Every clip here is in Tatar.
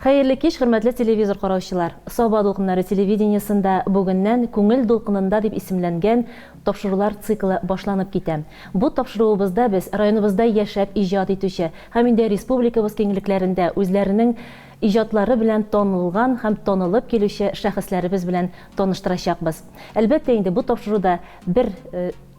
Хәерле кич, хөрмәтле телевизор караучылар! Саба дулкыннары телевидениесендә бүгеннән Күңел дулкынында дип исемләнгән тапшырулар циклы башланып китә. Бу тапшыруыбызда без районыбызда яшәп иҗат итүче һәм инде республикабыз киңлекләрендә үзләренең иҗатлары белән танылган һәм танылып килүче шәхесләребез белән таныштырачакбыз. Әлбәттә инде, бу тапшыруда бер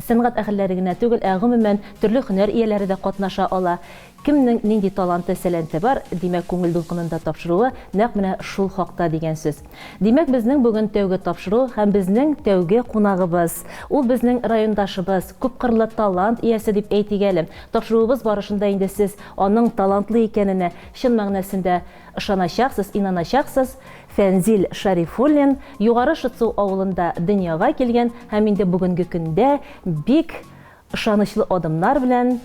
сәнгать әһелләре генә түгел, ә гомумән төрле һөнәр ияләре дә катнаша ала. Кемнең нинди таланты, сәләнте бар, димәк, Күңел дулкынында тапшыруы нәкъ менә шул хакта дигән сүз. Димәк, безнең бүген тәүге тапшыру һәм безнең тәүге кунагыбыз. Ул безнең райондашыбыз, күпкырлы талант иясе дип әйтик әле. Тапшыруыбыз барышында инде сез аның талантлы икәненә чын мәгънәсендә ышаначаксыз, инаначаксыз. Фәнзил Шәрифуллин Югары Шытсу авылында дөньяга килгән һәм инде бүгенге көндә бик ышанычлы адымнар белән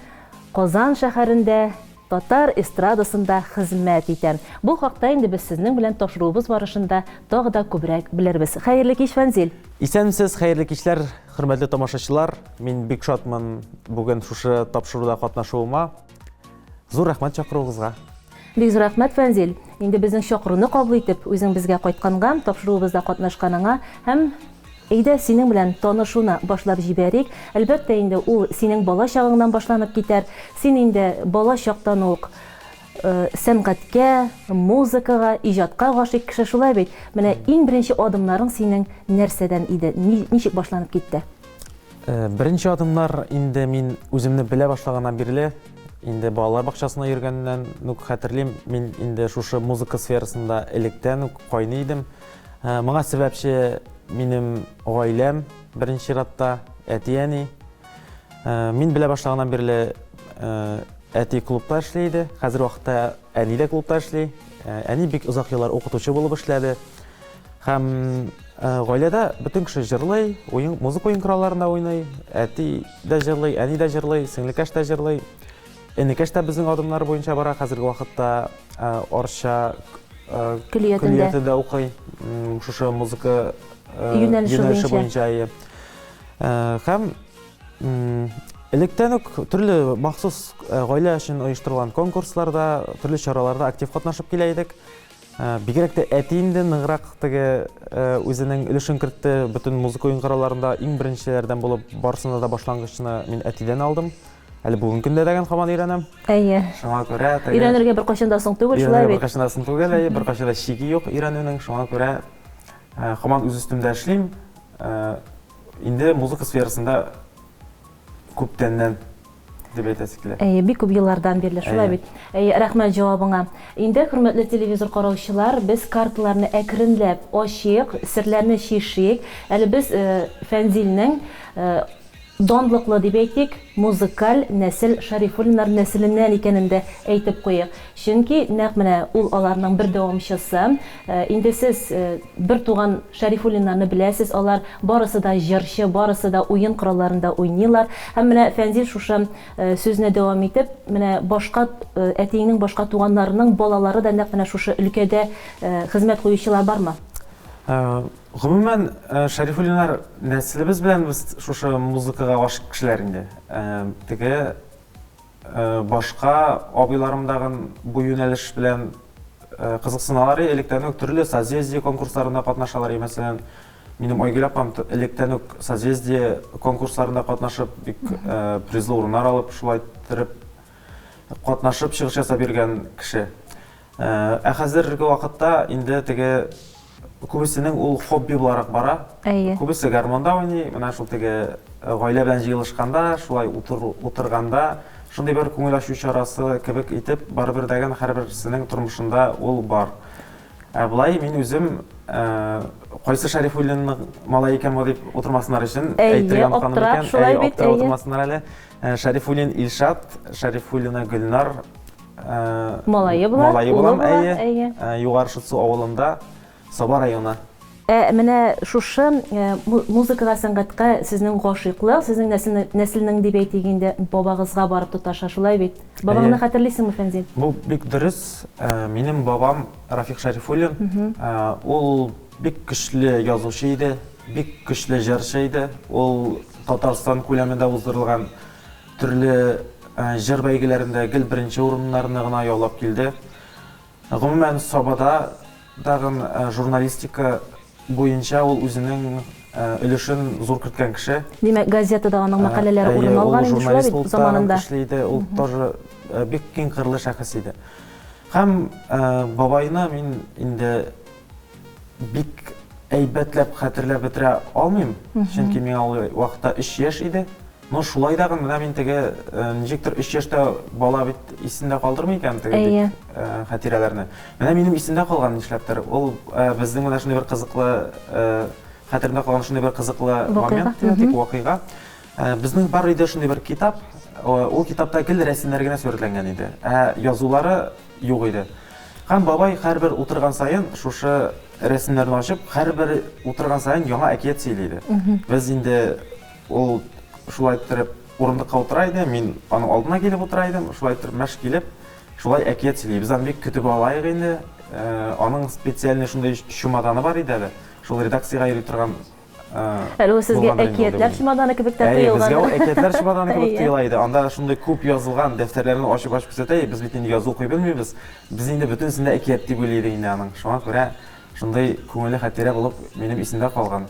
Казан шәһәрендә татар эстрадасында хезмәт итә. Бу хакта инде без сезнең белән тапшыруыбыз барышында тагы да күбрәк белербез. Хәерле кич, Фәнзил! Исәнмесез, хәерле кичләр, хөрмәтле тамашачылар! Мин бик шатмын бүген шушы тапшыруда катнашуыма. Зур рәхмәт чакыруыгызга. Бик зур рәхмәт, Фәнзил! Инде безнең чакыруны кабул итеп, үзең безгә кайтканга, тапшыруыбызда катнашканыңа һәм әйдә, синең белән танышуны башлап җибәрик. Әлбәттә инде, ул синең бала чагыңнан башланып китәр. Син инде бала чактан ук сәнгатькә, музыкага, иҗатка гашыйк кеше, шулай бит? Менә иң беренче адымнарың синең нәрсәдән иде? Ничек башланып китте? Беренче адымнар инде мин үземне белә башлаганнан бирле, инде балалар бакчасына йөргәннән үк хәтерлим, мин инде шушы музыка сферасында электән үк кайный идем. Моңа сәбәпче минем гаиләм, беренче чиратта әти-әни. Мин белә башлаганнан бирле әти клубта эшли иде, хәзер вакытта әни дә клубта эшли. Әни бик озак еллар укытучы булып эшләде. Һәм гаиләдә бөтен кеше җырлый, уен, музыка уен коралларында уйный. Әти дә җырлый, әни дә җырлый, сеңлекәш тә җырлый. Энекәш тә безнең адымнар буенча бара. Хәзерге вакытта Арча көллиятендә укый. Шушы музыка юнәлеше буенча. Һәм электән үк төрле махсус гаилә өчен оештырылган конкурсларда, төрле чараларда актив катнашып килә идек. Бигрәк тә әти инде ныграк теге үзенең өлешен кертте. Бөтен музыка уен коралларында иң беренчеләрдән булып барысында да башлангычны мин әтидән алдым. Әле бүгенге көндә дә һаман өйрәнәм. Әйе. Шуңа күрә теге Өйрәнергә беркайчан да соң түгел, шулай бит? Беркайчан да соң түгел, әйе, беркайчан да чиге юк өйрәнүнең. Шуңа күрә һаман үз өстемдә эшлим. Инде музыка сферасында күптәннән дип әйтәсе килә. Әйе, бик күп еллардан бирле, шулай бит. Әйе, рәхмәт җавабыңа. Инде, хөрмәтле телевизор караучылар, без карталарны әкренләп ачыйк, серләрне чишик. Әле без Фәнзилнең данлыклы дип әйтик, музыкаль нәсел Шәрифуллиннар нәселеннән икәнен дә әйтеп куйыйк. Чөнки нәкъ менә ул аларның бер дәвамчысы. Инде сез бертуган Шәрифуллиннарны беләсез, алар барысы да җырчы, барысы да уен коралларында уйныйлар. Һәм менә Фәнзил шушы сүзне дәвам итеп, менә башка әтиеңнең башка туганнарының балалары да нәкъ менә шушы өлкәдә хезмәт куючылар бармы? Гомумән, Шәрифуллиннар нәселебез белән без шушы музыкага гашыйк кешеләр инде. Теге Башка абыйларым дагын бу юнәлеш белән кызыксыналар. Электән үк төрле Созвездие конкурсларында катнашалар. Мәсәлән, минем Айгөл апам электән үк Созвездие конкурсларында катнашып, бик призлы урыннар алып, шулай иттереп катнашып чыгыш ясап йөргән кеше. Ә хәзерге вакытта инде теге Күбесенең ул хобби буларак бара. Әйе. Күбесе гармонда уйный, менә шул теге э, гаилә белән җыелышканда, шулай утыр, утырганда, шундый бер күңел ачу чарасы кебек итеп, барыбер дәген һәрберсенең тормышында ул бар. Ә болай мин үзем э, кайсы Шәрифуллинның малае икән бу дип утырмасыннар өчен әйтергә онытканым икән. Шулай бит, аптырап утырмасыннар әле. Э, Шәрифуллин Илшат, Шәрифуллина Гөлнар, Малае була, малае булам, әйе. әйе. Югары Шытсу авылында, Саба районы. Ә менә шушы музыкага, сәнгатькә сезнең гашыйклык, сезнең нәселнең дип әйтик инде, бабагызга барып тоташа, шулай бит? Бабаңны хәтерлисеңме, Фәнзил? Бу бик дөрес. Минем бабам Рафик Шәрифуллин, ул бик көчле язучы иде, бик көчле җырчы иде. Ул Татарстан күләмендә уздырылган Төрле җыр бәйгеләрендә гел беренче урыннарны гына яулап килде. Гомумән, Сабада тагын журналистика буенча ул үзенең өлешен зур керткән кеше. Димәк, газетада аның мәкаләләре урын алган инде шулай бит заманында. Эшли иде, ул тоже бик киң кырлы шәхес иде. Һәм бабайны мин инде бик әйбәтләп хәтерләп бетерә алмыйм, чөнки миңа ул вакытта 3 яшь иде. Но шулай да менә мин теге ничектер 3 яшьтә бала бит исендә калдырмый икән теге бик хатирәләрне. Менә минем исемдә калган нишләптер. Ул безнең менә шундый бер кызыклы хәтеремдә калган шундый бер кызыклы момент, тик вакыйга. Безнең бар иде шундый бер китап. Ул китапта гел рәсемнәр генә сурәтләнгән иде. Ә язулары юк иде. Һәм бабай һәрбер утырган саен шушы рәсемнәрне ачып, һәрбер утырган саен яңа әкият сөйли иде. Без инде ул шулай иттереп урындыкка утыра иде, мин аның алдына килеп утыра идем, шулай иттереп мәш килеп, шулай әкият сөйли. Без аны бик көтеп алайык инде. Аның специальный шундый чемоданы бар иде әле. Шул редакциягә йөри торган Әле ул сезгә әкиятләр чемоданы кебек тә тоелган. Безгә ул әкиятләр чемоданы кебек тоела иде. Анда шундый күп язылган дәфтәрләрне ачып-ачып күрсәтә, без бит инде язу укый белмибез. Без инде бөтенесен дә әкият дип уйлый идек инде аның. Шуңа күрә шундый күңелле хатирә булып минем исемдә калган.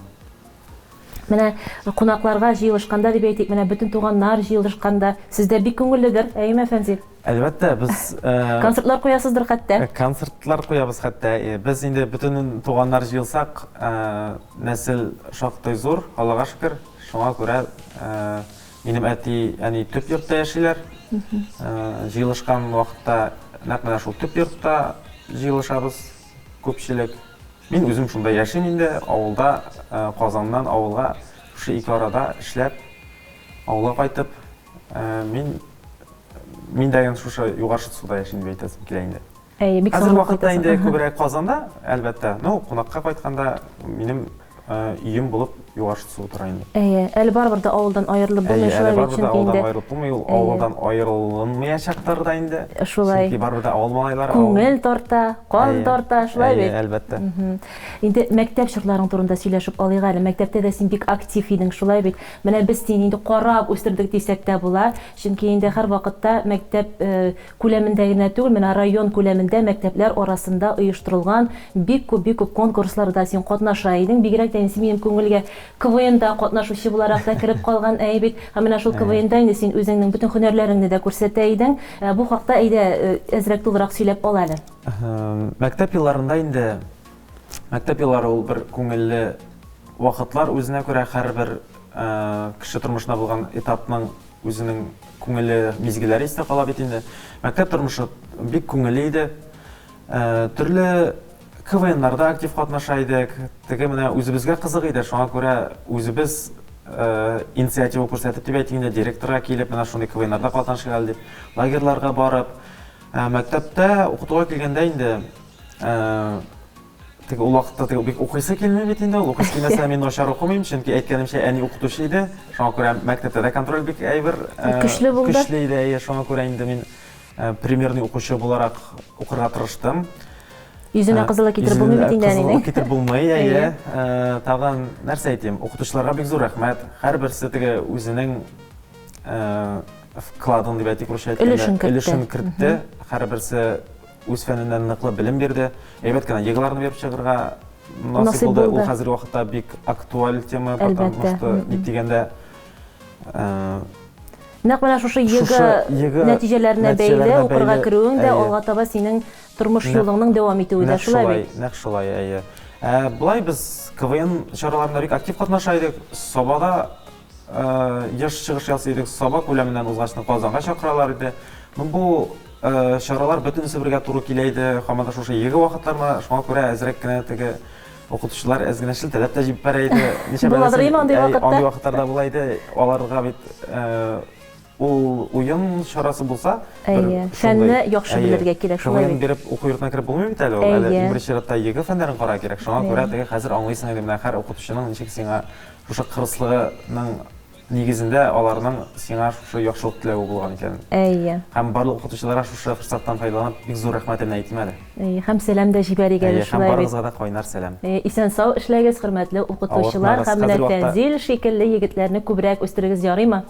Менә кунакларга җыелышканда дип әйтик, менә бөтен туганнар җыелышканда сездә бик күңелледер, әйеме, Фәнзил? Әлбәттә, без Концертлар куясыздыр хәтта. Концертлар куябыз хәтта. Без инде бөтен туганнар җыелсак, нәсел шактый зур, Аллага шөкер. Шуңа күрә минем әти, әни төп йортта яшиләр. Җыелышкан вакытта нәкъ менә шул төп йортта җыелышабыз күпчелек. Мин үзем шунда яшим инде, авылда, Казаннан авылга шушы ике арада эшләп, авылга кайтып, мин мин дә шушы Югары Шытсуда яшим дип әйтәсем килә инде. Әйе, бик Хәзер вакытта инде күбрәк Казанда, әлбәттә. Ну, кунакка кайтканда минем өем булып Югары Шытсу тора инде. Әйе, әле барыбер дә авылдан аерылып булмый шулай бит, чөнки инде. Авылдан аерылып булмый, ул авылдан аерылынмаячактыр да инде. Шулай. Чөнки барыбер дә авыл малайлары. Күңел тарта, кан тарта, шулай бит. Әйе, әлбәттә. Инде мәктәп чорларың турында сөйләшеп алыйк әле. Мәктәптә дә син бик актив идең, шулай бит. Менә без сине инде карап үстердек дисәк тә була. Чөнки инде һәрвакытта мәктәп күләмендә генә түгел, менә район күләмендә мәктәпләр арасында оештырылган бик күп, бик күп конкурсларда син катнаша идең. Бигрәк тә инде син минем күңелгә КВНда катнашучы буларак та кереп калган, әй бит. Һәм менә шул КВНда инде син үзеңнең бөтен һөнәрләреңне дә күрсәтә идең. Бу хакта әйдә әзрәк тулырак сөйләп ал әле. Мәктәп елларында инде, мәктәп еллары ул бер күңелле вакытлар, үзенә күрә һәрбер кеше тормышында булган этапның үзенең күңелле мизгелләре истә кала бит инде. Мәктәп тормышы бик күңелле иде. Төрле КВНнарда актив катнаша идек. Теге менә үзебезгә кызык иде, шуңа күрә үзебез инициатива күрсәтеп дип әйтик инде, директорга килеп, менә шундый КВНнарда катнашыйк әле дип, лагерьларга барып, мәктәптә укытуга килгәндә инде Теге ул вакытта теге бик укыйсы килми бит инде ул. Укыйсы килмәсә мин начар укымыйм, чөнки әйткәнемчә әни укытучы иде. Шуңа күрә мәктәптә дә контроль бик әйбер. Көчле булды. Көчле иде, әйе. Шуңа күрә инде мин примерный укучы буларак укырга тырыштым. Йөзенә кызылы китереп булмый бит инде әнинең. Кызылы китереп булмый, әйе. Тагын нәрсә әйтим? Укытучыларга бик зур рәхмәт. Һәрберсе теге үзенең вкладын дип әйтик, русча әйткәндә, өлешен кертте. Һәрберсе Үз фәненнән ныклы белем бирде. Әйбәт кенә ЕГЭларны биреп чыгарга насыйп булды. Ул хәзерге вакытта бик актуаль тема, потому что ник дигәндә, Нәкъ менә шушы ЕГЭ нәтиҗәләренә бәйле укырга керүең дә, алга таба синең тормыш юлыңның дәвам итүе дә, шулай бит? Нәкъ шулай, әйе. Ә болай без КВН чараларында бик актив катнаша идек. Сабада Еш чыгыш ясый идек. Саба күләменнән узгачны Казанга чакыралар иде. Ну, бу чаралар бөтенесе бергә туры килә иде. Һаман да шушы ЕГЭ вакытларына, шуңа күрә әзрәк кенә теге укытучылар әз генә шелтәләп тә җибәрә иде. Ничә Буладыр име андый вакытта? Андый вакытларда була иде. Аларга бит ул уен чарасы булса, Әйе, фәнне яхшы белергә кирәк, шулай бит. КВН биреп уку йортына кереп булмый бит әле ул. Әле иң беренче чиратта ЕГЭ фәннәрен карарга кирәк. Шуңа күрә теге хәзер аңлыйсың инде менә һәр укытучының ничек сиңа Шушы кырыслыгының нигезендә аларның сиңа шушы яхшылык теләве булган икән. Әйе. Һәм барлык укытучыларга шушы форсаттан файдаланып, бик зур рәхмәтемне әйтим әле. Әйе, һәм сәлам дә җибәрик әле шулай бит. Һәм барыгызга да кайнар сәлам. Әйе, исән-сау эшләгез, хөрмәтле укытучылар, һәм менә Фәнзил шикелле егетләрне күбрәк үстерегез, ярыймы?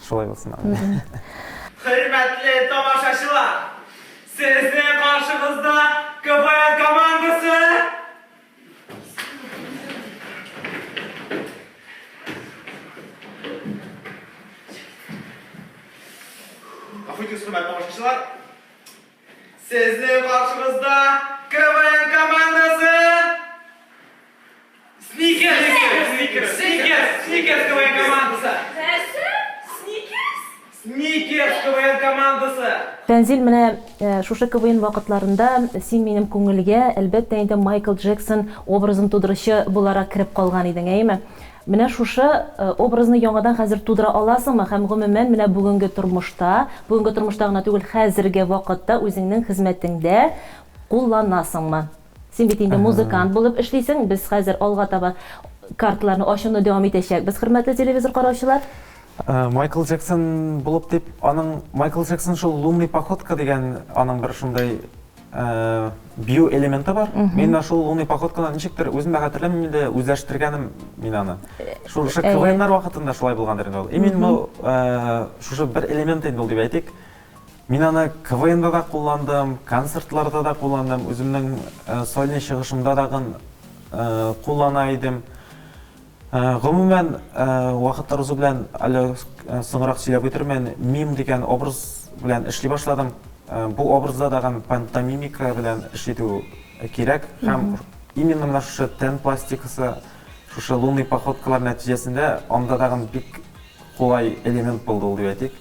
Шулай булсын, амин. Хөрмәтле тамашачылар! Сезнең каршыгызда КВН командасы! Гафу итегез, хөрмәтле тамашачылар. Сезнең каршыгызда КВН командасы! Сникерс! Сникерс! Сникерс! Сникерс КВН командасы! Нәрсә? Сникерс? Сникерс КВН командасы! Тәнзил, менә шушы КВН вакытларында син минем күңелгә, әлбәттә инде, Майкл Джексон образын тудыручы буларак кереп калган идең, әйеме? Менә шушы образны яңадан хәзер тудыра аласыңмы һәм гомумән менә бүгенге тормышта, бүгенге тормышта гына түгел, хәзерге вакытта үзеңнең хезмәтеңдә кулланасыңмы? Син бит инде музыкант булып эшлисең, без хәзер алга таба карталарны ачуны дәвам итәчәкбез, хөрмәтле телевизор караучылар. Майкл Джексон булып дип, аның Майкл Джексон шул лунный походка дигән аның бер шундый бию элементы бар. Мин менә шул лунный походканы ничектер үзем дә хәтерләмим инде, үзләштергәнем мин аны. Шушы КВНнар вакытында шулай булгандыр инде ул. И мин бу шушы бер элемент инде ул дип әйтик. Мин аны КВНда да кулландым, концертларда да кулландым, үземнең сольный чыгышымда дагын куллана идем. Гомумән, вакытлар узу белән, әле соңрак сөйләп үтермен, мим дигән образ белән эшли башладым. Бу образда дагын пантомимика белән эш итү кирәк һәм именно менә шушы тән пластикасы, шушы лунный походкалар нәтиҗәсендә анда дагын бик кулай элемент булды ул дип әйтик.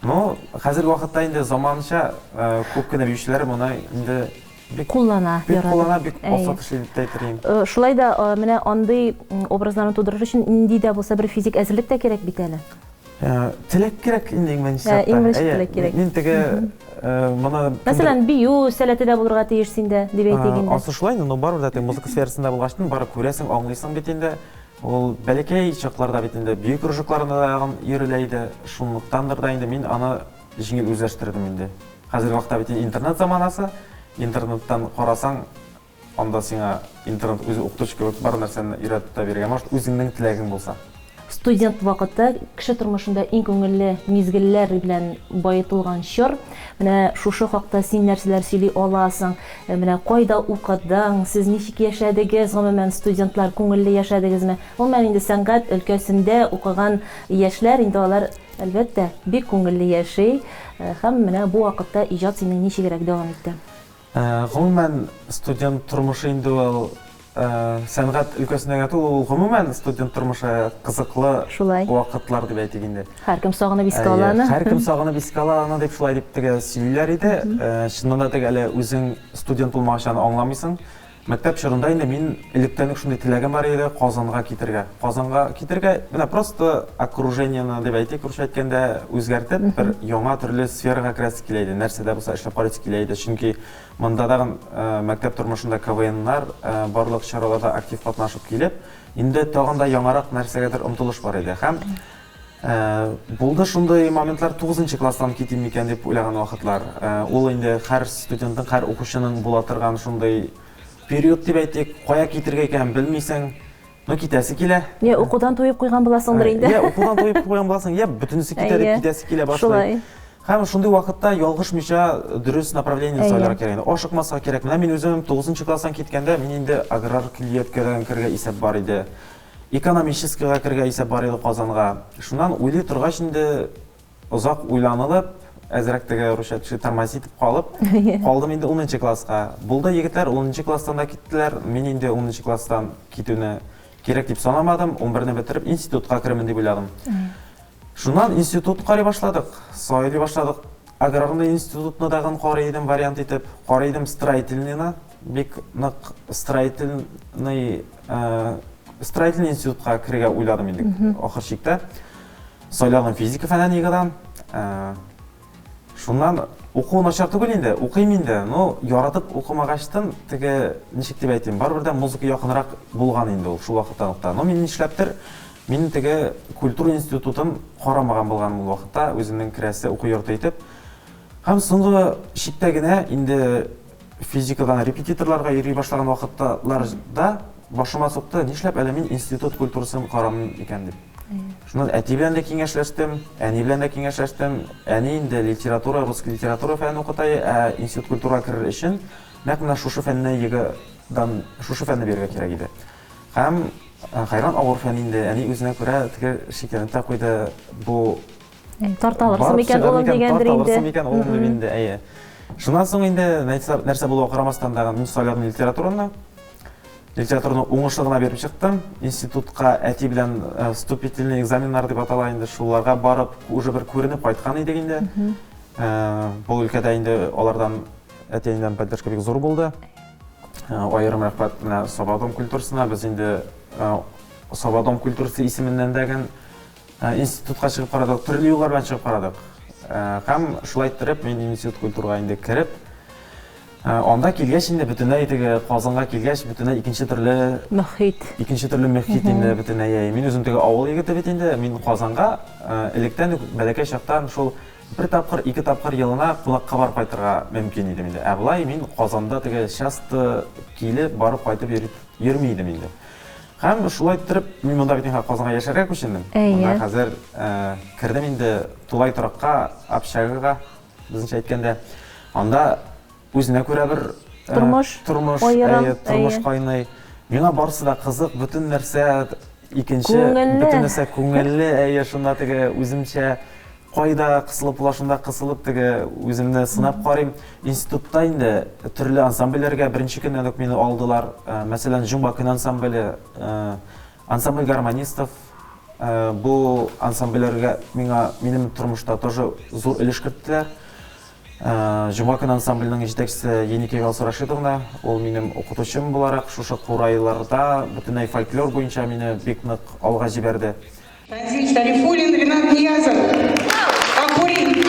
Ну, хәзерге вакытта инде заманча күп кенә биючеләр моны инде бик куллана, бик куллана, бик осат эшли дип тә әйтер идем. Шулай да менә андый образларны тудырыр өчен нинди дә булса бер физик әзерлек тә кирәк бит әле. Теләк кирәк инде иң беренче чиратта. Иң беренче теләк кирәк. Мин теге моны Мәсәлән, бию сәләте дә булырга тиеш синдә, дип әйтик инде. Ансы шулай инде, но барыбер дә теге музыка сферасында булгачтын, барып күрәсең, аңлыйсың бит инде. Ул бәләкәй чакларда бит инде бию кружокларында да йөрелә иде. Шунлыктандыр да инде мин аны җиңел үзләштердем инде. Хәзерге вакытта бит инде интернет заманасы. Интернеттан карасаң, анда сиңа интернет үзе укытучы кебек бар нәрсәне өйрәтеп тә бирергә может, үзеңнең теләгең булса. Студент вакыты, кеше тормышында иң күңелле мизгелләр белән баетылган чор. Менә шушы хакта син нәрсәләр сөйли аласың? Менә кайда укыдың, сез ничек яшәдегез, гомумән, студентлар күңелле яшәдегезме? Гомумән, инде сәнгать өлкәсендә укыган яшьләр инде алар, әлбәттә, бик күңелле яши. Һәм менә бу вакытта иҗат синең ничегрәк дәвам итте? Гомумән, студент тормышы инде ул сәнгать өлкәсендә генә түгел, ул гомумән студент тормышы кызыклы Шулай. вакытлар дип әйтик инде. Һәркем сагынып искә ала аны. Һәркем сагынып искә ала аны дип шулай дип теге сөйлиләр иде. Чыннан да теге әле үзең студент булмагач аны аңламыйсың. Мәктәп чорында инде мин электән үк шундый теләгем бар иде Казанга китергә. Казанга китергә, менә просто окружениены дип әйтик, русча әйткәндә, үзгәртеп, бер яңа төрле сферага керәсе килә иде. Нәрсә дә булса эшләп карыйсы килә иде. Чөнки Монда тагын мәктәп тормышында КВНнар барлык чараларда актив катнашып килеп, инде тагын да яңарак нәрсәгәдер омтылыш бар иде. Һәм булды шундый моментлар, 9 класстан китим микән дип уйлаган вакытлар. Ул инде һәр студентның, һәр укучының була торган шундый период дип әйтик, кая китергә икәнен белмисең. Ну, китәсе килә. Я укудан туеп куйган буласыңдыр инде. Я укудан туеп куйган буласың, я бөтенесе китә дип китәсе килә башлый. Шулай. Һәм шундый вакытта ялгышмыйча дөрес направление сайларга кирәк инде. Ашыкмаска кирәк. Менә мин үзем 9 класстан киткәндә, мин инде аграр көллияткә керергә исәп бар иде. Экономическийга керергә исәп бар иде Казанга. Шуннан уйлый торгач инде озак уйланылып, әзрәк теге русча төшеп тормозить итеп калып, калдым инде 10 класска. Булды егетләр 10 класстан да киттеләр. Мин инде 10 класстан китүне кирәк дип санамадым. 11-не бетереп институтка керермен дип уйладым. Шуннан институт карый башладык, сайлый башладык. Аграрный институтны дагын карый идем вариант итеп. Карый идем строительныйны, бик нык строительный строительный институтка керергә уйладым инде ахыр чиктә. Сайладым физика фәнен ЕГЭдан. Шуннан уку начар түгел инде, укыйм инде, но яратып укымагачтын, теге ничек дип әйтим, барыбер дә музыка якынрак булган инде ул шул вакыттан ук та. Но мин нишләптер, мин теге культура институтын карамаган булганмын ул вакытта, үземнең керәсе уку йорты итеп. Һәм соңгы чиктә генә инде физикадан репетиторларга йөри башлаган вакытларда башыма сукты, нишләп әле мин институт культурасын карамыйм икән дип. Шуннан әти белән дә киңәшләштем, әни белән дә киңәшләштем. Әни инде литература, русский литература фәнен укыта, ә институт культурага керер өчен Нәкъ менә шушы фәнне ЕГЭдан шушы фәнне бирергә кирәк иде. Һәм хәйран авыр фән инде. Әни үзенә күрә теге шикләнеп тә куйды. Бу Тарта алырсың микән, улым дигәндер инде. Тарта алырсың микән, улым дип инде, әйе. Шуннан соң инде нәрсә булуга карамастан да мин сайладым литератураны. Литератураны уңышлы гына биреп чыктым. Институтка әти белән вступительный экзаменнар дип атала инде, шуларга барып, уже бер күренеп кайткан идек инде. Бу өлкәдә инде алардан әти-әнидән поддержка бик зур булды. Аерым рәхмәт менә Саба дом культурасына. Без инде Саба дом культурасы исеменнән дә институтка чыгып карадык, төрле юллар белән чыгып карадык. Һәм шулай иттереп мин институт культурага инде кереп, анда килгәч инде бөтенләй теге Казанга килгәч, бөтенләй икенче төрле мөхит. Икенче төрле мөхит инде бөтенләй. Мин үзем теге авыл егете бит инде, мин Казанга электән үк бәләкәй чактан шул бер тапкыр, ике тапкыр елына кунакка барып кайтырга мөмкин идем инде. Ә болай мин Казанда теге часто килеп, барып кайтып йөрми идем инде. Һәм шулай иттереп, мин монда бит инде Казанга яшәргә күчендем. Әйе. Монда хәзер кердем инде тулай торакка, общагага, безнеңчә әйткәндә. Анда үзенә күрә бер тормыш, тормыш, аерым, әйе, тормыш кайный. Миңа барысы да кызык, бөтен нәрсә икенче, күңелле. Бөтен нәрсә күңелле, әйе, шунда теге үземчә кайда кысылып була, шунда кысылып теге үземне сынап карыйм. Институтта инде төрле ансамбльләргә беренче көннән үк мине алдылар. Мәсәлән, Җомга көн ансамбле, ансамбль гармонистов. Бу ансамбльләргә миңа минем тормышта тоже зур өлеш керттеләр. Җомга көн ансамбленең җитәкчесе Еникеева Алсу Рашидовна, ул минем укытучым буларак шушы курайларда бөтенләй фольклор буенча мине бик нык алга җибәрде. Разил Шәрифуллин, Ринат Ниязов. Гафури.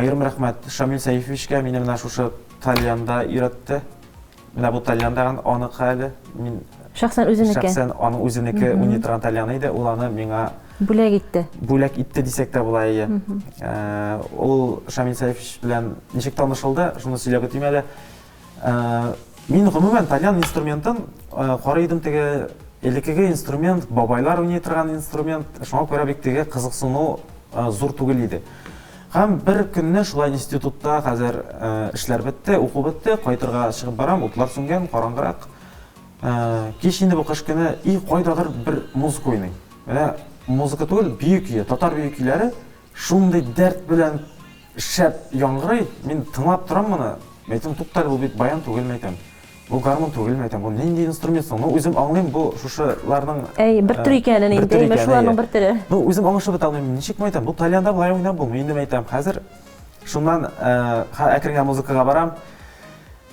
Аерым рәхмәт Шамил Сәйфовичка, мине менә шушы тальянда өйрәтте. Менә бу тальян дагын аныкы әле. Мин Шәхсән үзенеке. Шәхсән аның үзенеке уйный торган тальяны иде. Ул аны миңа бүләк итте. Бүләк итте дисәк тә була, әйе. Ул Шамил Сәйфович белән ничек танышылды, шуны сөйләп үтим әле. Мин гомумән тальян инструментын карый идем теге элеккеге инструмент, бабайлар уйный торган инструмент, шуңа күрә бик теге кызыксыну зур түгел иде. Һәм бер көнне шулай институтта хәзер эшләр бетте, уку бетте, кайтырга чыгып барам, утлар сүнгән, караңгырак. Кич инде бу кыш көне, и кайдадыр бер музыка уйный. Менә музыка түгел, бию көе, татар бию көйләре шундый дәрт белән шәп яңгырый. Мин тыңлап торам моны. Мәйтәм, туктале, бу бит баян түгел, мәйтәм. Бу гармун түгел, мәйтәм, бу нинди инструмент соң? Ну, үзем аңлыйм, бу шушыларның Әй, бер төр икәнен бер инде, төр әйме, икән, шуларның әйе. бер төре. Ну, үзем аңлашып бетә алмыйм, ничек мәйтәм, бу тальянда болай уйнап булмый инде, мәйтәм. Хәзер шуннан әкрен генә музыкага барам.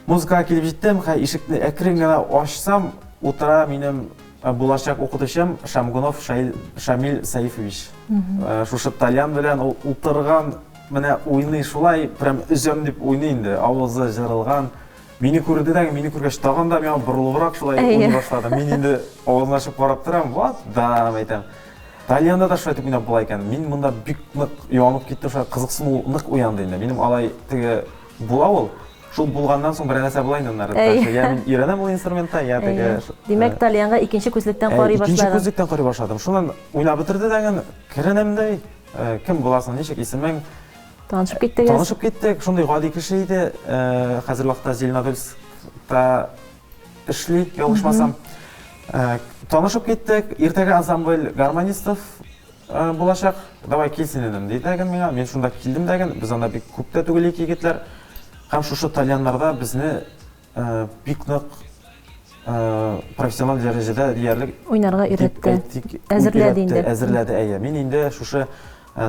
Музыкага килеп җиттем, хә ишекне әкрен генә ачсам, утыра минем булачак укытучым Шамгунов Шаил, Шамил Саифович. Шушы тальян белән ул утырган, менә уйный шулай, прям өзәм дип уйный инде, авызы җырылган. Мине күрде дә, мине күргәч тагын да миңа борылыбрак шулай уйный башлады. Мин инде авызын ачып карап торам, вот, да, әйтәм. Тальянда да шулай итеп уйнап була икән. Мин монда бик нык янып киттем, шулай кызыксыну нык уянды инде. Минем алай теге була ул. Шул булганнан соң берәр нәрсә була инде аннары. Я мин өйрәнәм ул инструментта, я теге. Димәк, тальянга икенче күзлектән карый башладың. Икенче күзлектән карый башладым. Шуннан уйнап бетерде дә, керенәм дә, кем буласың, ничек исемең? Танышып киттегез? Танышып киттек. Шундый гади кеше иде. Э, хәзер вакытта Зеленодольскта эшли, ялгышмасам. Э, танышып киттек. Иртәгә ансамбль гармонистов э, булачак. Давай кил син инде, диде дәген миңа. Мин шунда килдем дәген. Без анда бик күп тә түгел ике егетләр. Һәм шушы тальяннарда безне бик нык профессиональ дәрәҗәдә диярлек уйнарга өйрәтте. Әзерләде инде. Әзерләде, әйе. Мин инде шушы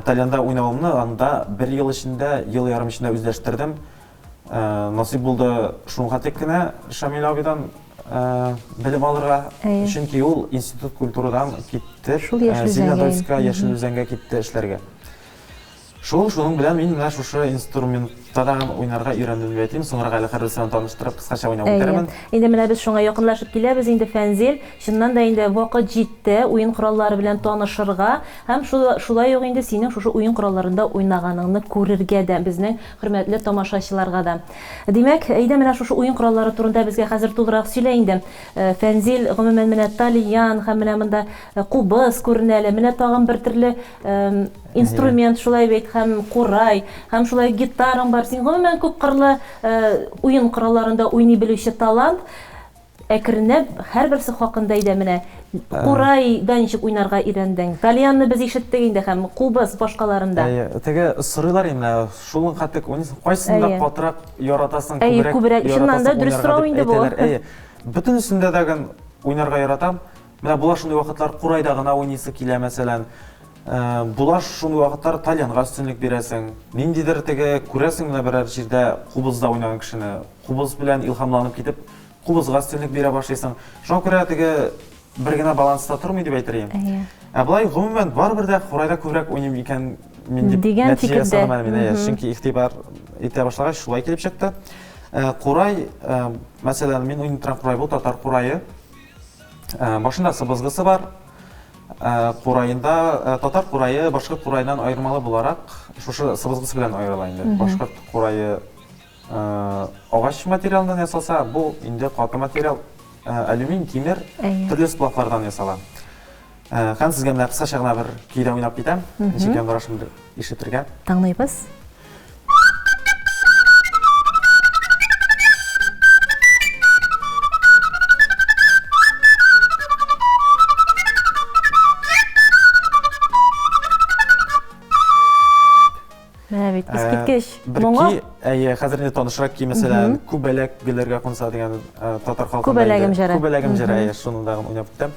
тальянда уйнавымны анда бер ел эчендә, ел ярым эчендә үзләштердем. Насыйп булды шуңа тек кенә Шамил абыйдан белем алырга. Чөнки ул институт культурадан китте. Шул Зеленодольскка, Яшел Үзәнгә китте эшләргә. Шул, шуның белән мин менә шушы инструментта да уйнарга өйрәндем дип әйтим. Соңрак әле һәрберсе белән таныштырып, кыскача уйнап үтәрмен. Инде менә без шуңа якынлашып киләбез инде, Фәнзил. Чыннан да инде вакыт җитте уен кораллары белән танышырга һәм шулай ук инде синең шушы уен коралларында уйнаганыңны күрергә дә безнең хөрмәтле тамашачыларга да. Димәк, әйдә менә шушы уен кораллары турында безгә хәзер тулырак сөйлә инде. Фәнзил, гомумән менә тальян һәм менә монда кубыз күренә әле, менә тагын бер төрле инструмент шулай бит һәм курай һәм шулай гитараң бар син гомумән күпкырлы уен коралларында уйный белүче талант әкренләп һәрберсе хакында әйдә менә курайда ничек уйнарга өйрәндең тальянны без ишеттек инде һәм кубыз башкаларында әйе теге сорыйлар инде шуның хәтлек уйныйсың кайсында катырак яратасың күбрәк күбрәк чыннан да дөрес сорау инде бу әйе бөтенесендә дә уйнарга яратам Менә була шундый вакытлар, курайда гына уйныйсы килә, мәсәлән. Э, була шундый вакытлар, тальянга өстенлек бирәсең. Ниндидер теге күрәсең менә берәр җирдә кубызда уйнаган кешене. Кубыз белән илһамланып китеп, кубызга өстенлек бирә башлыйсың. Шуңа күрә теге бер генә баланста тормый дип әйтер идем. Әйе. Ә болай гомумән барыбер дә курайда күбрәк уйныйм икән мин дип Дигән нәтиҗә фикердә. ясадым әле мин. Әйе, чөнки игътибар итә башлагач шулай килеп чыкты. Э, курай, э, мәсәлән, мин уйный торган курай бу татар курае. Э, башында сыбызгысы бар. Э, кураенда э, татар курае башкорт кураеннан аермалы буларак шушы сыбызгысы белән аерыла инде. Башкорт курае агач материалыннан ясалса, бу инде каты материал, алюминий, тимер, төрле сплавлардан ясала. Һәм сезгә менә кыскача гына бер көйдә уйнап китәм, ничек яңгырашын ишетергә. Тыңлыйбыз. Менә бит, искиткеч. Бер Моңа ки, әйе, хәзер инде танышрак ки, мәсәлән, Күбәләк гөлләргә кунса дигән татар халкында. Күбәләгем җыры. Күбәләгем җыры, әйе, шуны да уйнап китәм.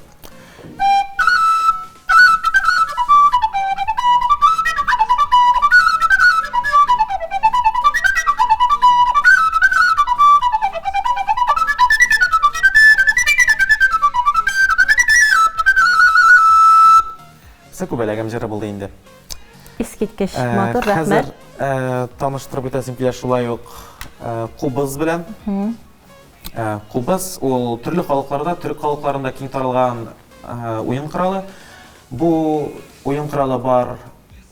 Күбәләгем җыры булды инде. Искиткеч матур, рәхмәт. Хәзер таныштырып үтәсем килә шулай ук кубыз белән. Кубыз ул төрле халыкларда, төрек халыкларында киң таралган уен коралы. Бу уен коралы бар